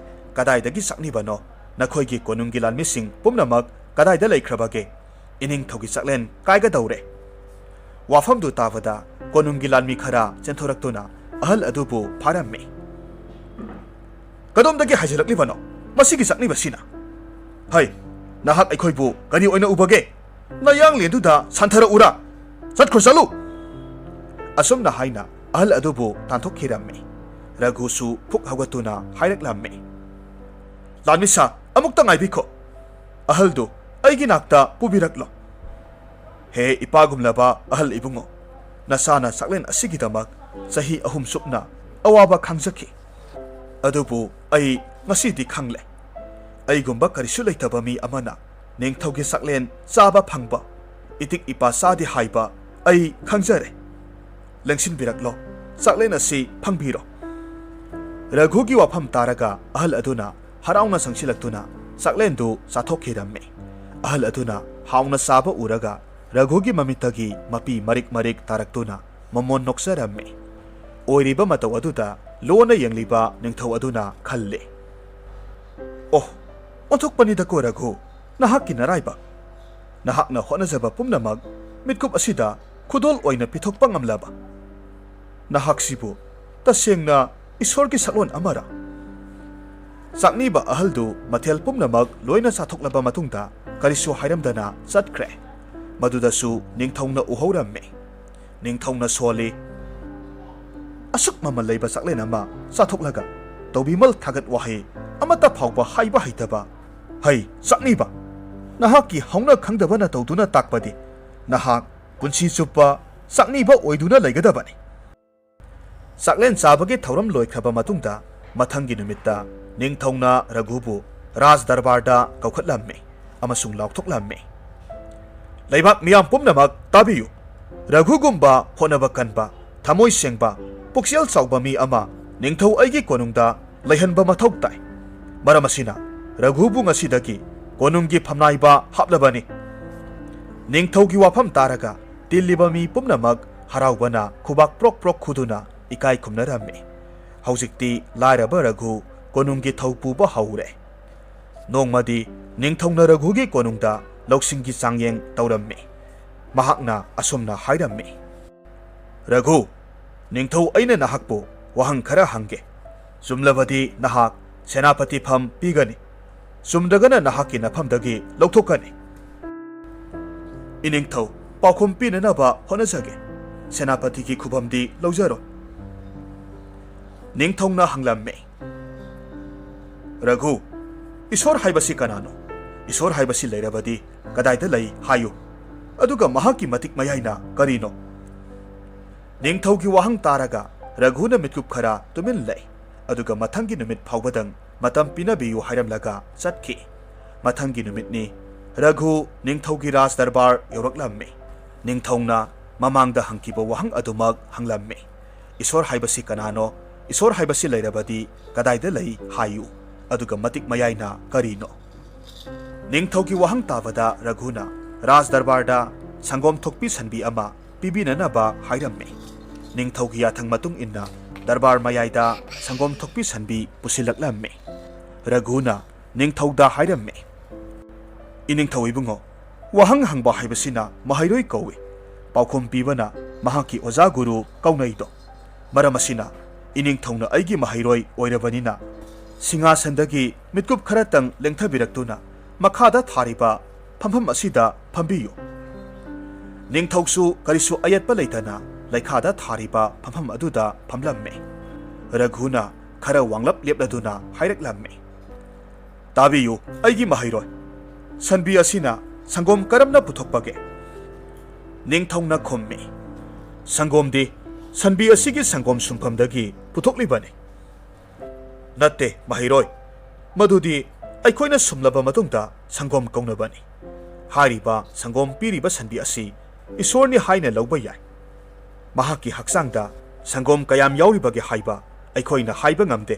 "ꯀꯗꯥꯏꯗꯒꯤ ꯆꯥꯛꯅꯤꯕꯅꯣ? ꯅꯈꯣꯏꯒꯤ ꯀꯣꯅꯨꯡꯒꯤ ꯂꯥꯟꯃꯤꯁꯤꯡ ꯄꯨꯝꯅꯃꯛ ꯀꯗꯥꯏꯗ ꯂꯩꯈ꯭ꯔꯕꯒꯦ? ꯏꯅꯤꯡꯊꯧꯒꯤ ꯆꯥꯛꯂꯦꯟ ꯀꯥꯏꯒꯗꯧꯔꯦ!" ꯋꯥꯐꯝꯗꯨ ꯇꯥꯕꯗ ꯀꯣꯅꯨꯡꯒꯤ ꯂꯥꯟꯃꯤ ꯈꯔ ꯆꯦꯟꯊꯣꯔꯛꯇꯨꯅ ꯑꯍꯜ ꯑꯗꯨꯕꯨ ꯐꯥꯔꯝꯃꯤ꯫ "ꯀꯗꯣꯝꯗꯒꯤ ꯍꯥꯏꯖꯤꯜꯂꯛꯂꯤꯕꯅꯣ ꯃꯁꯤꯒꯤ ꯆꯥꯛꯅꯤꯕꯁꯤꯅ? ꯍꯩ, ꯅꯍꯥꯛ ꯑꯩꯈꯣꯏꯕꯨ ꯀꯔꯤ ꯑꯣꯏꯅ ꯎꯕꯒꯦ? ꯅꯌꯥꯡꯂꯦꯟꯗꯨꯗ ꯁꯥꯟꯊꯔꯛꯎꯔꯥ? ꯆꯠꯈ꯭ꯔꯣ, ꯆꯠꯂꯨ!" ꯑꯁꯨꯝꯅ ꯍꯥꯏꯅ ꯑꯍꯜ ꯑꯗꯨꯕꯨ ꯇꯥꯟꯊꯣꯛꯈꯤꯔꯝꯃꯤ꯫ ꯔꯘꯨꯁꯨ ꯐꯨꯛ ꯍꯧꯒꯠꯇꯨꯅ ꯍꯥꯏꯔꯛꯂꯝꯃꯤ, "ꯂꯥꯟꯃꯤꯁꯥ, ꯑꯃꯨꯛꯇ ꯉꯥꯏꯕꯤꯈꯣ꯫ ꯑꯍꯜꯗꯨ ꯑꯩꯒꯤ ꯅꯥꯛꯇ ꯄꯨꯕꯤꯔꯛꯂꯣ꯫ ꯍꯦ ꯏꯄꯥꯒꯨꯝꯂꯕ ꯑꯍꯜ ꯏꯕꯨꯡꯉꯣ, ꯅꯆꯥꯅ ꯆꯥꯛꯂꯦꯟ ꯑꯁꯤꯒꯤꯗꯃꯛ ꯆꯍꯤ ꯑꯍꯨꯝ ꯆꯨꯞꯅ ꯑꯋꯥꯕ ꯈꯥꯡꯖꯈꯤ꯫ ꯑꯗꯨꯕꯨ ꯑꯩ ꯉꯁꯤꯗꯤ ꯈꯪꯂꯦ꯫ ꯑꯩꯒꯨꯝꯕ ꯀꯔꯤꯁꯨ ꯂꯩꯇꯕ ꯃꯤ ꯑꯃꯅ ꯅꯤꯡꯊꯧꯒꯤ ꯆꯥꯛꯂꯦꯟ ꯆꯥꯕ ꯐꯪꯕ, ꯏꯇꯤꯛ ꯏꯄꯥ ꯆꯥꯗꯦ ꯍꯥꯏꯕ ꯑꯩ ꯈꯪꯖꯔꯦ꯫ ꯂꯦꯡꯁꯤꯟꯕꯤꯔꯛꯂꯣ, ꯆꯥꯛꯂꯦꯟ ꯑꯁꯤ ꯐꯪꯕꯤꯔꯣ꯫" ꯔꯘꯨꯒꯤ ꯋꯥꯐꯝ ꯇꯥꯔꯒ ꯑꯍꯜ ꯑꯗꯨꯅ ꯍꯔꯥꯎꯅ ꯆꯪꯁꯤꯜꯂꯛꯇꯨꯅ ꯆꯥꯛꯂꯦꯟꯗꯨ ꯆꯥꯊꯣꯛꯈꯤꯔꯝꯃꯤ꯫ ꯑꯍꯜ ꯑꯗꯨꯅ ꯍꯥꯎꯅ ꯆꯥꯕ ꯎꯔꯒ ꯔꯘꯨꯒꯤ ꯃꯃꯤꯠꯇꯒꯤ ꯃꯄꯤ ꯃꯔꯤꯛ ꯃꯔꯤꯛ ꯇꯥꯔꯛꯇꯨꯅ ꯃꯃꯣꯟ ꯅꯣꯛꯆꯔꯝꯃꯤ꯫ ꯑꯣꯏꯔꯤꯕ ꯃꯇꯧ ꯑꯗꯨꯗ ꯂꯣꯟꯅ ꯌꯦꯡꯂꯤꯕ ꯅꯤꯡꯊꯧ ꯑꯗꯨꯅ ꯈꯜꯂꯤ, "ꯑꯣ, ꯑꯣꯟꯊꯣꯛꯄꯅꯤꯗꯀꯣ ꯔꯘꯨ, ꯅꯍꯥꯛꯀꯤ ꯅꯔꯥꯏꯕꯛ, ꯅꯍꯥꯛꯅ ꯍꯣꯠꯅꯖꯕ ꯄꯨꯝꯅꯃꯛ ꯃꯤꯠꯀꯨꯞ ꯑꯁꯤꯗ ꯈꯨꯗꯣꯜ ꯑꯣꯏꯅ ꯄꯤꯊꯣꯛꯄ ꯉꯝꯂꯕ꯫ ꯅꯍꯥꯛꯁꯤꯕꯨ ꯇꯁꯦꯡꯅ ꯏꯁꯣꯔꯒꯤ ꯁꯛꯂꯣꯟ ꯑꯃꯔ? ꯆꯥꯛꯅꯤꯕ ꯑꯍꯜꯗꯨ ꯃꯊꯦꯜ ꯄꯨꯝꯅꯃꯛ ꯂꯣꯏꯅ ꯆꯥꯊꯣꯛꯂꯕ ꯃꯇꯨꯡꯗ ꯀꯔꯤꯁꯨ ꯍꯥꯏꯔꯝꯗꯅ ꯆꯠꯈ꯭ꯔꯦ꯫ ꯃꯗꯨꯗꯁꯨ ꯅꯤꯡꯊꯧꯅ ꯎꯍꯧꯔꯝꯃꯤ꯫ ꯅꯤꯡꯊꯧꯅ ꯁꯣꯜꯂꯤ꯫ ꯑꯁꯨꯛ ꯃꯃꯜ ꯂꯩꯕ ꯆꯥꯛꯂꯦꯟ ꯑꯃ ꯆꯥꯊꯣꯛꯂꯒ ꯇꯧꯕꯤꯃꯜ ꯊꯥꯒꯠ ꯋꯥꯍꯩ ꯑꯃꯠꯇ ꯐꯥꯎꯕ ꯍꯥꯏꯕ ꯍꯩꯇꯕ꯫ ꯍꯩ, ꯆꯥꯛꯅꯤꯕ! ꯅꯍꯥꯛꯀꯤ ꯍꯧꯅ ꯈꯪꯗꯕꯅ ꯇꯧꯗꯨꯅ ꯇꯥꯛꯄꯗꯤ ꯅꯍꯥꯛ ꯄꯨꯟꯁꯤ ꯆꯨꯞꯄ ꯆꯥꯛꯅꯤꯕ ꯑꯣꯏꯗꯨꯅ ꯂꯩꯒꯗꯕꯅꯤ꯫ ꯆꯥꯛꯂꯦꯟ ꯆꯥꯕꯒꯤ ꯊꯧꯔꯝ ꯂꯣꯏꯈ꯭ꯔꯕ ꯃꯇꯨꯡꯗ ꯃꯊꯪꯒꯤ ꯅꯨꯃꯤꯠꯇ ꯅꯤꯡꯊꯧꯅ ꯔꯘꯨꯕꯨ ꯔꯥꯖ ꯗꯔꯕꯥꯔꯗ ꯀꯧꯈꯠꯂꯝꯃꯤ ꯑꯃꯁꯨꯡ ꯂꯥꯎꯊꯣꯛꯂꯝꯃꯤ, "ꯂꯩꯕꯥꯛ ꯃꯤꯌꯥꯝ ꯄꯨꯝꯅꯃꯛ ꯇꯥꯕꯤꯌꯨ꯫ ꯔꯘꯨꯒꯨꯝꯕ ꯍꯣꯠꯅꯕ ꯀꯟꯕ, ꯊꯃꯣꯏ ꯁꯦꯡꯕ, ꯄꯨꯛꯆꯦꯜ ꯆꯥꯎꯕ ꯃꯤ ꯑꯃ ꯅꯤꯡꯊꯧ ꯑꯩꯒꯤ ꯀꯣꯅꯨꯡꯗ ꯂꯩꯍꯟꯕ ꯃꯊꯧ ꯇꯥꯏ꯫ ꯃꯔꯝ ꯑꯁꯤꯅ ꯔꯘꯨꯕꯨ ꯉꯁꯤꯗꯒꯤ ꯀꯣꯅꯨꯡꯒꯤ ꯐꯝꯅꯥꯏꯕ ꯍꯥꯞꯂꯕꯅꯤ꯫" ꯅꯤꯡꯊꯧꯒꯤ ꯋꯥꯐꯝ ꯇꯥꯔꯒ ꯇꯤꯜꯂꯤꯕ ꯃꯤ ꯄꯨꯝꯅꯃꯛ ꯍꯔꯥꯎꯕꯅ ꯈꯨꯕꯥꯛ ꯄ꯭ꯔꯣꯛ ꯄ꯭ꯔꯣꯛ ꯈꯨꯗꯨꯅ ꯏꯀꯥꯏ ꯈꯨꯝꯅꯔꯝꯃꯤ꯫ ꯍꯧꯖꯤꯛꯇꯤ ꯂꯥꯏꯔꯕ ꯔꯘꯨ ꯀꯣꯅꯨꯡꯒꯤ ꯊꯧ ꯄꯨꯕ ꯍꯧꯔꯦ꯫ ꯅꯣꯡꯃꯗꯤ ꯅꯤꯡꯊꯧꯅ ꯔꯘꯨꯒꯤ ꯀꯣꯅꯨꯡꯗ ꯂꯧꯁꯤꯡꯒꯤ ꯆꯥꯡꯌꯦꯡ ꯇꯧꯔꯝꯃꯤ꯫ ꯃꯍꯥꯛꯅ ꯑꯁꯨꯝꯅ ꯍꯥꯏꯔꯝꯃꯤ, "ꯔꯘꯨ, ꯅꯤꯡꯊꯧ ꯑꯩꯅ ꯅꯍꯥꯛꯄꯨ ꯋꯥꯍꯪ ꯈꯔ ꯍꯪꯒꯦ꯫ ꯆꯨꯝꯂꯕꯗꯤ ꯅꯍꯥꯛ ꯁꯦꯅꯥꯄꯇꯤ ꯐꯝ ꯄꯤꯒꯅꯤ, ꯆꯨꯝꯗ꯭ꯔꯒꯅ ꯅꯍꯥꯛꯀꯤ ꯅꯐꯝꯗꯒꯤ ꯂꯧꯊꯣꯛꯀꯅꯤ꯫" "ꯏꯅꯤꯡꯊꯧ, ꯄꯥꯎꯈꯨꯝ ꯄꯤꯅꯅꯕ ꯍꯣꯠꯅꯖꯒꯦ꯫ ꯁꯦꯅꯥꯄꯇꯤꯒꯤ ꯈꯨꯕꯝꯗꯤ ꯂꯧꯖꯔꯣ꯫" ꯅꯤꯡꯊꯧꯅ ꯍꯪꯂꯝꯃꯤ, "ꯔꯘꯨ, ꯏꯁꯣꯔ ꯍꯥꯏꯕꯁꯤ ꯀꯅꯥꯅꯣ? ꯏꯁꯣꯔ ꯍꯥꯏꯕꯁꯤ ꯂꯩꯔꯕꯗꯤ ꯀꯗꯥꯏꯗ ꯂꯩ ꯍꯥꯏꯌꯨ꯫ ꯑꯗꯨꯒ ꯃꯍꯥꯛꯀꯤ ꯃꯇꯤꯛ ꯃꯌꯥꯏꯅ ꯀꯔꯤꯅꯣ?" ꯅꯤꯡꯊꯧꯒꯤ ꯋꯥꯍꯪ ꯇꯥꯔꯒ ꯔꯘꯨꯅ ꯃꯤꯠꯀꯨꯞ ꯈꯔ ꯇꯨꯃꯤꯟ ꯂꯩ꯫ ꯑꯗꯨꯒ ꯃꯊꯪꯒꯤ ꯅꯨꯃꯤꯠ ꯐꯥꯎꯕꯗꯪ ꯃꯇꯝ ꯄꯤꯅꯕꯤꯌꯨ ꯍꯥꯏꯔꯝꯂꯒ ꯆꯠꯈꯤ꯫ ꯃꯊꯪꯒꯤ ꯅꯨꯃꯤꯠꯅꯤ꯫ ꯔꯘꯨ ꯅꯤꯡꯊꯧꯒꯤ ꯔꯥꯖ ꯗꯔꯕꯥꯔ ꯌꯧꯔꯛꯂꯝꯃꯤ꯫ ꯅꯤꯡꯊꯧꯅ ꯃꯃꯥꯡꯗ ꯍꯪꯈꯤꯕ ꯋꯥꯍꯪ ꯑꯗꯨꯃꯛ ꯍꯪꯂꯝꯃꯤ, "ꯏꯁꯣꯔ ꯍꯥꯏꯕꯁꯤ ꯀꯅꯥꯅꯣ? ꯏꯁꯣꯔ ꯍꯥꯏꯕꯁꯤ ꯂꯩꯔꯕꯗꯤ ꯀꯗꯥꯏꯗ ꯂꯩ ꯍꯥꯏꯌꯨ꯫ ꯑꯗꯨꯒ ꯃꯇꯤꯛ ꯃꯌꯥꯏꯅ ꯀꯔꯤꯅꯣ?" ꯅꯤꯡꯊꯧꯒꯤ ꯋꯥꯍꯪ ꯇꯥꯕꯗ ꯔꯘꯨꯅ ꯔꯥꯖ ꯗꯔꯕꯥꯔꯗ ꯁꯪꯒꯣꯝ ꯊꯣꯛꯄꯤ ꯁꯟꯕꯤ ꯑꯃ ꯄꯤꯕꯤꯅꯅꯕ ꯍꯥꯏꯔꯝꯃꯤ꯫ ꯅꯤꯡꯊꯧꯒꯤ ꯌꯥꯊꯪ ꯃꯇꯨꯡ ꯏꯟꯅ ꯗꯔꯕꯥꯔ ꯃꯌꯥꯏꯗ ꯁꯪꯒꯣꯝ ꯊꯣꯛꯄꯤ ꯁꯟꯕꯤ ꯄꯨꯁꯤꯜꯂꯛꯂꯝꯃꯤ꯫ ꯔꯘꯨꯅ ꯅꯤꯡꯊꯧꯗ ꯍꯥꯏꯔꯝꯃꯤ, "ꯏꯅꯤꯡꯊꯧ ꯏꯕꯨꯡꯉꯣ, ꯋꯥꯍꯪ ꯍꯪꯕ ꯍꯥꯏꯕꯁꯤꯅ ꯃꯍꯩꯔꯣꯏ ꯀꯧꯏ, ꯄꯥꯎꯈꯨꯝ ꯄꯤꯕꯅ ꯃꯍꯥꯛꯀꯤ ꯑꯣꯖꯥ ꯒꯨꯔꯨ ꯀꯧꯅꯩꯗꯣ꯫ ꯃꯔꯝ ꯑꯁꯤꯅ ꯏꯅꯤꯡꯊꯧꯅ ꯑꯩꯒꯤ ꯃꯍꯩꯔꯣꯏ ꯑꯣꯏꯔꯕꯅꯤꯅ ꯁꯤꯡꯍꯥꯁꯟꯗꯒꯤ ꯃꯤꯠꯀꯨꯞ ꯈꯔꯇꯪ ꯂꯦꯡꯊꯕꯤꯔꯛꯇꯨꯅ ꯃꯈꯥꯗ ꯊꯥꯔꯤꯕ ꯐꯝꯐꯝ ꯑꯁꯤꯗ ꯐꯝꯕꯤꯌꯨ꯫" ꯅꯤꯡꯊꯧꯁꯨ ꯀꯔꯤꯁꯨ ꯑꯌꯦꯠꯄ ꯂꯩꯇꯅ ꯂꯩꯈꯥꯗ ꯊꯥꯔꯤꯕ ꯐꯝꯐꯝ ꯑꯗꯨꯗ ꯐꯝꯂꯝꯃꯤ꯫ ꯔꯘꯨꯅ ꯈꯔ ꯋꯥꯡꯂꯞ ꯂꯦꯞꯂꯗꯨꯅ ꯍꯥꯏꯔꯛꯂꯝꯃꯤ, "ꯇꯥꯕꯤꯌꯨ, ꯑꯩꯒꯤ ꯃꯍꯩꯔꯣꯏ꯫ ꯁꯟꯕꯤ ꯑꯁꯤꯅ ꯁꯪꯒꯣꯝ ꯀꯔꯝꯅ ꯄꯨꯊꯣꯛꯄꯒꯦ?" ꯅꯤꯡꯊꯧꯅ ꯈꯨꯝꯃꯤ, "ꯁꯪꯒꯣꯝꯗꯤ ꯁꯟꯕꯤ ꯑꯁꯤꯒꯤ ꯁꯪꯒꯣꯝ ꯁꯨꯝꯐꯝꯗꯒꯤ ꯄꯨꯊꯣꯛꯂꯤꯕꯅꯤ꯫" "ꯅꯠꯇꯦ, ꯃꯍꯩꯔꯣꯏ, ꯃꯗꯨꯗꯤ ꯑꯩꯈꯣꯏꯅ ꯁꯨꯝꯂꯕ ꯃꯇꯨꯡꯗ ꯁꯪꯒꯣꯝ ꯀꯧꯅꯕꯅꯤ꯫ ꯍꯥꯏꯔꯤꯕ ꯁꯪꯒꯣꯝ ꯄꯤꯔꯤꯕ ꯁꯟꯕꯤ ꯑꯁꯤ ꯏꯁꯣꯔꯅꯤ ꯍꯥꯏꯅ ꯂꯧꯕ ꯌꯥꯏ꯫ ꯃꯍꯥꯛꯀꯤ ꯍꯛꯆꯥꯡꯗ ꯁꯪꯒꯣꯝ ꯀꯌꯥꯝ ꯌꯥꯎꯔꯤꯕꯒꯦ ꯍꯥꯏꯕ ꯑꯩꯈꯣꯏꯅ ꯍꯥꯏꯕ ꯉꯝꯗꯦ꯫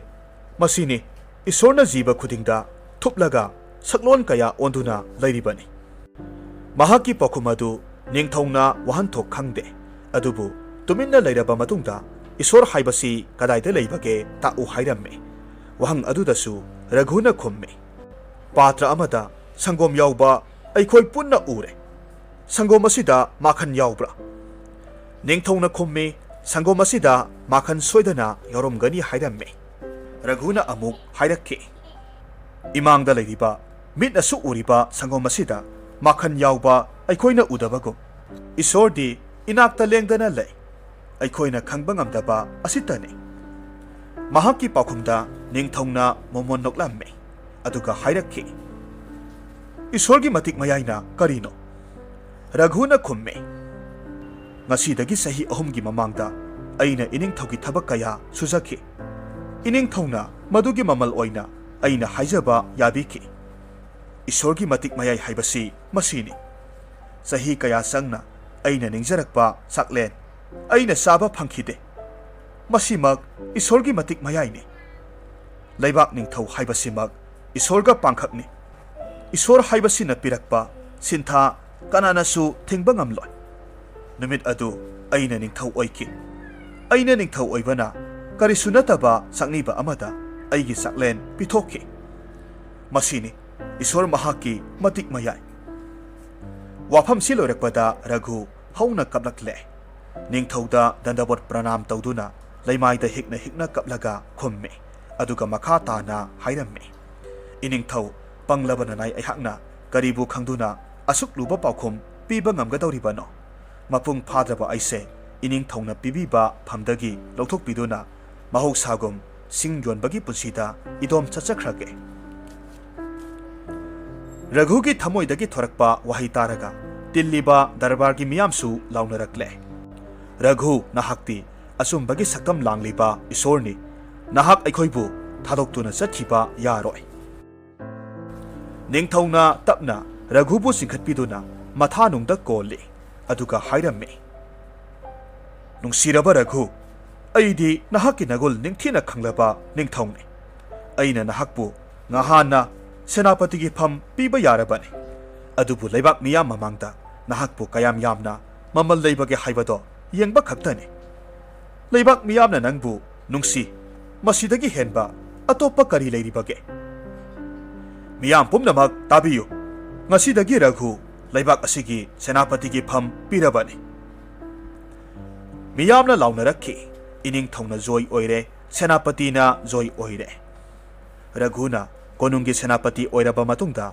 ꯃꯁꯤꯅꯤ ꯏꯁꯣꯔꯅ ꯖꯤꯕ ꯈꯨꯗꯤꯡꯗ ꯊꯨꯞꯂꯒ ꯁꯛꯂꯣꯟ ꯀꯌꯥ ꯑꯣꯟꯗꯨꯅ ꯂꯩꯔꯤꯕꯅꯤ꯫" ꯃꯍꯥꯛꯀꯤ ꯄꯥꯎꯈꯨꯝ ꯑꯗꯨ ꯅꯤꯡꯊꯧꯅ ꯋꯥꯍꯟꯊꯣꯛ ꯈꯪꯗꯦ꯫ ꯑꯗꯨꯕꯨ ꯇꯨꯃꯤꯟꯅ ꯂꯩꯔꯕ ꯃꯇꯨꯡꯗ, "ꯏꯁꯣꯔ ꯍꯥꯏꯕꯁꯤ ꯀꯗꯥꯏꯗ ꯂꯩꯕꯒꯦ ꯇꯥꯛꯎ" ꯍꯥꯏꯔꯝꯃꯤ꯫ ꯋꯥꯍꯪ ꯑꯗꯨꯗꯁꯨ ꯔꯘꯨꯅ ꯈꯨꯝꯃꯤ, "ꯄꯥꯇ꯭ꯔ ꯑꯃꯗ ꯁꯪꯒꯣꯝ ꯌꯥꯎꯕ ꯑꯩꯈꯣꯏ ꯄꯨꯟꯅ ꯎꯔꯦ꯫ ꯁꯪꯒꯣꯝ ꯑꯁꯤꯗ ꯃꯥꯈꯟ ꯌꯥꯎꯕ꯭ꯔꯥ?" ꯅꯤꯡꯊꯧꯅ ꯈꯨꯝꯃꯤ, "ꯁꯪꯒꯣꯝ ꯑꯁꯤꯗ ꯃꯥꯈꯟ ꯁꯣꯏꯗꯅ ꯌꯥꯎꯔꯝꯒꯅꯤ" ꯍꯥꯏꯔꯝꯃꯤ꯫ ꯔꯘꯨꯅ ꯑꯃꯨꯛ ꯍꯥꯏꯔꯛꯈꯤ, "ꯏꯃꯥꯡꯗ ꯂꯩꯔꯤꯕ, ꯃꯤꯠꯅꯁꯨ ꯎꯔꯤꯕ ꯁꯪꯒꯣꯝ ꯑꯁꯤꯗ ꯃꯥꯈꯟ ꯌꯥꯎꯕ ꯑꯩꯈꯣꯏꯅ ꯎꯗꯕꯒꯨꯝ, ꯏꯁꯣꯔꯗꯤ ꯏꯅꯥꯛꯇ ꯂꯦꯡꯗꯅ ꯂꯩ꯫ ꯑꯩꯈꯣꯏꯅ ꯈꯪꯕ ꯉꯝꯗꯕ ꯑꯁꯤꯇꯅꯤ꯫" ꯃꯍꯥꯛꯀꯤ ꯄꯥꯎꯈꯨꯝꯗ ꯅꯤꯡꯊꯧꯅ ꯃꯣꯃꯣꯟ ꯅꯣꯛꯂꯝꯃꯤ꯫ ꯑꯗꯨꯒ ꯍꯥꯏꯔꯛꯈꯤ, "ꯏꯁꯣꯔꯒꯤ ꯃꯇꯤꯛ ꯃꯌꯥꯏꯅ ꯀꯔꯤꯅꯣ?" ꯔꯘꯨꯅ ꯈꯨꯝꯃꯤ, "ꯉꯁꯤꯗꯒꯤ ꯆꯍꯤ ꯑꯍꯨꯝꯒꯤ ꯃꯃꯥꯡꯗ ꯑꯩꯅ ꯏꯅꯤꯡꯊꯧꯒꯤ ꯊꯕꯛ ꯀꯌꯥ ꯁꯨꯖꯈꯤ꯫ ꯏꯅꯤꯡꯊꯧꯅ ꯃꯗꯨꯒꯤ ꯃꯃꯜ ꯑꯣꯏꯅ ꯑꯩꯅ ꯍꯥꯏꯖꯕ ꯌꯥꯕꯤꯈꯤ꯫ ꯏꯁꯣꯔꯒꯤ ꯃꯇꯤꯛ ꯃꯌꯥꯏ ꯍꯥꯏꯕꯁꯤ ꯃꯁꯤꯅꯤ꯫ ꯆꯍꯤ ꯀꯌꯥ ꯆꯪꯅ ꯑꯩꯅ ꯅꯤꯡꯖꯔꯛꯄ ꯆꯥꯛꯂꯦꯟ ꯑꯩꯅ ꯆꯥꯕ ꯐꯪꯈꯤꯗꯦ꯫ ꯃꯁꯤꯃꯛ ꯏꯁꯣꯔꯒꯤ ꯃꯇꯤꯛ ꯃꯌꯥꯏꯅꯤ꯫ ꯂꯩꯕꯥꯛ ꯅꯤꯡꯊꯧ ꯍꯥꯏꯕꯁꯤꯃꯛ ꯏꯁꯣꯔꯒ ꯄꯥꯡꯈꯛꯅꯤ꯫ ꯏꯁꯣꯔ ꯍꯥꯏꯕꯁꯤꯅ ꯄꯤꯔꯛꯄ ꯁꯤꯟꯊꯥ ꯀꯅꯥꯅꯁꯨ ꯊꯤꯡꯕ ꯉꯝꯂꯣꯏ꯫ ꯅꯨꯃꯤꯠ ꯑꯗꯨ ꯑꯩꯅ ꯅꯤꯡꯊꯧ ꯑꯣꯏꯈꯤ꯫ ꯑꯩꯅ ꯅꯤꯡꯊꯧ ꯑꯣꯏꯕꯅ ꯀꯔꯤꯁꯨ ꯅꯠꯇꯕ ꯁꯛꯅꯤꯕ ꯑꯃꯗ ꯑꯩꯒꯤ ꯆꯥꯛꯂꯦꯟ ꯄꯤꯊꯣꯛꯈꯤ꯫ ꯃꯁꯤꯅꯤ ꯏꯁꯣꯔ ꯃꯍꯥꯛꯀꯤ ꯃꯇꯤꯛ ꯃꯌꯥꯏ꯫ ꯋꯥꯐꯝꯁꯤ ꯂꯣꯏꯔꯛꯄꯗ ꯔꯘꯨ ꯍꯧꯅ ꯀꯞꯂꯛꯂꯦ꯫ ꯅꯤꯡꯊꯧꯗ ꯗꯟꯗꯕꯣꯠ ꯄ꯭ꯔꯅꯥꯝ ꯇꯧꯗꯨꯅ ꯂꯩꯃꯥꯏꯗ ꯍꯤꯛꯅ ꯍꯤꯛꯅ ꯀꯞꯂꯒ ꯈꯨꯝꯃꯤ꯫ ꯑꯗꯨꯒ ꯃꯈꯥ ꯇꯥꯅ ꯍꯥꯏꯔꯝꯃꯤ, "ꯏꯅꯤꯡꯊꯧ, ꯄꯪꯂꯕ ꯅꯅꯥꯏ ꯑꯩꯍꯥꯛꯅ ꯀꯔꯤꯕꯨ ꯈꯪꯗꯨꯅ ꯑꯁꯨꯛ ꯂꯨꯕ ꯄꯥꯎꯈꯨꯝ ꯄꯤꯕ ꯉꯝꯒꯗꯧꯔꯤꯕꯅꯣ? ꯃꯄꯨꯡ ꯐꯥꯗ꯭ꯔꯕ ꯑꯩꯁꯦ ꯏꯅꯤꯡꯊꯧꯅ ꯄꯤꯕꯤꯕ ꯐꯝꯗꯒꯤ ꯂꯧꯊꯣꯛꯄꯤꯗꯨꯅ ꯃꯍꯧꯁꯥꯒꯨꯝ ꯁꯤꯡ ꯌꯣꯟꯕꯒꯤ ꯄꯨꯟꯁꯤꯗ ꯏꯗꯣꯝ ꯆꯠꯆꯈ꯭ꯔꯒꯦ꯫" ꯔꯘꯨꯒꯤ ꯊꯃꯣꯏꯗꯒꯤ ꯊꯣꯔꯛꯄ ꯋꯥꯍꯩ ꯇꯥꯔꯒ ꯇꯤꯜꯂꯤꯕ ꯗꯔꯕꯥꯔꯒꯤ ꯃꯤꯌꯥꯝꯁꯨ ꯂꯥꯎꯅꯔꯛꯂꯦ꯫ "ꯔꯘꯨ, ꯅꯍꯥꯛꯇꯤ ꯑꯆꯨꯝꯕꯒꯤ ꯁꯛꯇꯝ ꯂꯥꯡꯂꯤꯕ ꯏꯁꯣꯔꯅꯤ꯫ ꯅꯍꯥꯛ ꯑꯩꯈꯣꯏꯕꯨ ꯊꯥꯗꯣꯛꯇꯨꯅ ꯆꯠꯈꯤꯕ ꯌꯥꯔꯣꯏ꯫" ꯅꯤꯡꯊꯧꯅ ꯇꯞꯅ ꯔꯘꯨꯕꯨ ꯆꯤꯡꯈꯠꯄꯤꯗꯨꯅ ꯃꯊꯥꯅꯨꯡꯗ ꯀꯣꯜꯂꯤ꯫ ꯑꯗꯨꯒ ꯍꯥꯏꯔꯝꯃꯤ, "ꯅꯨꯡꯁꯤꯔꯕ ꯔꯘꯨ, ꯑꯩꯗꯤ ꯅꯍꯥꯛꯀꯤ ꯅꯒꯨꯜ ꯅꯤꯡꯊꯤꯅ ꯈꯪꯂꯕ ꯅꯤꯡꯊꯧꯅꯤ꯫ ꯑꯩꯅ ꯅꯍꯥꯛꯄꯨ ꯉꯍꯥꯟꯅ ꯁꯦꯅꯥꯄꯇꯤꯒꯤ ꯐꯝ ꯄꯤꯕ ꯌꯥꯔꯕꯅꯤ꯫ ꯑꯗꯨꯕꯨ ꯂꯩꯕꯥꯛ ꯃꯤꯌꯥꯝ ꯃꯃꯥꯡꯗ ꯅꯍꯥꯛꯄꯨ ꯀꯌꯥꯝ ꯌꯥꯝꯅ ꯃꯃꯜ ꯂꯩꯕꯒꯦ ꯍꯥꯏꯕꯗꯣ ꯌꯦꯡꯕ ꯈꯛꯇꯅꯤ꯫ ꯂꯩꯕꯥꯛ ꯃꯤꯌꯥꯝꯅ ꯅꯪꯕꯨ ꯅꯨꯡꯁꯤ꯫ ꯃꯁꯤꯗꯒꯤ ꯍꯦꯟꯕ ꯑꯇꯣꯞꯄ ꯀꯔꯤ ꯂꯩꯔꯤꯕꯒꯦ? ꯃꯤꯌꯥꯝ ꯄꯨꯝꯅꯃꯛ ꯇꯥꯕꯤꯌꯨ꯫ ꯉꯁꯤꯗꯒꯤ ꯔꯘꯨ ꯂꯩꯕꯥꯛ ꯑꯁꯤꯒꯤ ꯁꯦꯅꯥꯄꯇꯤꯒꯤ ꯐꯝ ꯄꯤꯔꯕꯅꯤ꯫" ꯃꯤꯌꯥꯝꯅ ꯂꯥꯎꯅꯔꯛꯈꯤ, "ꯏꯅꯤꯡꯊꯧꯅ ꯖꯣꯏ ꯑꯣꯏꯔꯦ, ꯁꯦꯅꯥꯄꯇꯤꯅ ꯖꯣꯏ ꯑꯣꯏꯔꯦ꯫" ꯔꯘꯨꯅ ꯀꯣꯅꯨꯡꯒꯤ ꯁꯦꯅꯥꯄꯇꯤ ꯑꯣꯏꯔꯕ ꯃꯇꯨꯡꯗ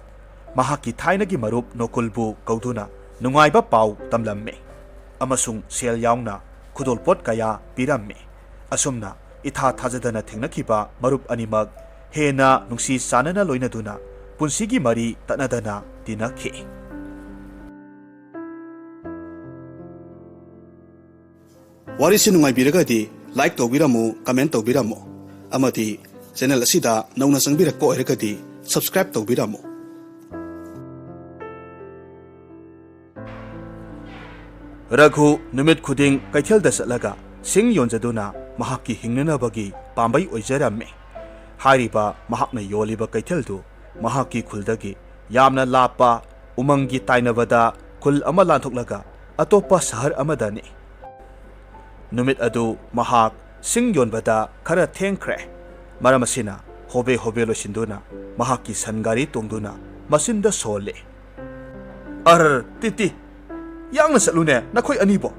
ꯃꯍꯥꯛꯀꯤ ꯊꯥꯏꯅꯒꯤ ꯃꯔꯨꯞ ꯅꯣꯀꯨꯜꯕꯨ ꯀꯧꯗꯨꯅ ꯅꯨꯡꯉꯥꯏꯕ ꯄꯥꯎ ꯇꯝꯂꯝꯃꯤ ꯑꯃꯁꯨꯡ ꯁꯦꯜ ꯌꯥꯎꯅ ꯈꯨꯗꯣꯜꯄꯣꯠ ꯀꯌꯥ ꯄꯤꯔꯝꯃꯤ꯫ ꯑꯁꯨꯝꯅ ꯏꯊꯥ ꯊꯥꯖꯗꯅ ꯊꯦꯡꯅꯈꯤꯕ ꯃꯔꯨꯞ ꯑꯅꯤꯃꯛ ꯍꯦꯟꯅ ꯅꯨꯡꯁꯤ ꯆꯥꯟꯅꯅ ꯂꯣꯏꯅꯗꯨꯅ ꯄꯨꯟꯁꯤꯒꯤ ꯃꯔꯤ ꯇꯠꯅꯗꯅ ꯇꯤꯟꯅꯈꯤ꯫ ꯋꯥꯔꯤꯁꯤ ꯅꯨꯡꯉꯥꯏꯕꯤꯔꯒꯗꯤ like ꯇꯧꯕꯤꯔꯝꯃꯨ, comment ꯇꯧꯕꯤꯔꯝꯃꯨ, ꯑꯃꯗꯤ channel ꯑꯁꯤꯗ ꯅꯧꯅ ꯆꯪꯕꯤꯔꯛꯄ ꯑꯣꯏꯔꯒꯗꯤ subscribe ꯇꯧꯕꯤꯔꯝꯃꯨ꯫ ꯔꯘꯨ ꯅꯨꯃꯤꯠ ꯈꯨꯗꯤꯡ ꯀꯩꯊꯦꯜꯗ ꯆꯠꯂꯒ ꯁꯤꯡ ꯌꯣꯟꯖꯗꯨꯅ ꯃꯍꯥꯛꯀꯤ ꯍꯤꯡꯅꯅꯕꯒꯤ ꯄꯥꯝꯕꯩ ꯑꯣꯏꯖꯔꯝꯃꯤ꯫ ꯍꯥꯏꯔꯤꯕ ꯃꯍꯥꯛꯅ ꯌꯣꯜꯂꯤꯕ ꯀꯩꯊꯦꯜꯗꯨ ꯃꯍꯥꯛꯀꯤ ꯈꯨꯜꯗꯒꯤ ꯌꯥꯝꯅ ꯂꯥꯞꯄ ꯎꯃꯪꯒꯤ ꯇꯥꯏꯅꯕꯗ ꯈꯨꯜ ꯑꯃ ꯂꯥꯟꯊꯣꯛꯂꯒ ꯑꯇꯣꯞꯄ ꯁꯍꯔ ꯑꯃꯗꯅꯤ꯫ ꯅꯨꯃꯤꯠ ꯑꯗꯨ ꯃꯍꯥꯛ ꯁꯤꯡ ꯌꯣꯟꯕꯗ ꯈꯔ ꯊꯦꯡꯈ꯭ꯔꯦ꯫ ꯃꯔꯝ ꯑꯁꯤꯅ ꯍꯣꯕꯦ ꯍꯣꯕꯦ ꯂꯣꯏꯁꯤꯟꯗꯨꯅ ꯃꯍꯥꯛꯀꯤ ꯁꯟ ꯒꯥꯔꯤ ꯇꯣꯡꯗꯨꯅ ꯃꯆꯤꯟꯗ ꯁꯣꯜꯂꯦ꯫ "ꯑꯔ, ꯇꯤꯇꯤ, ꯌꯥꯡꯅ ꯆꯠꯂꯨꯅꯦ ꯅꯈꯣꯏ ꯑꯅꯤꯕꯣ꯫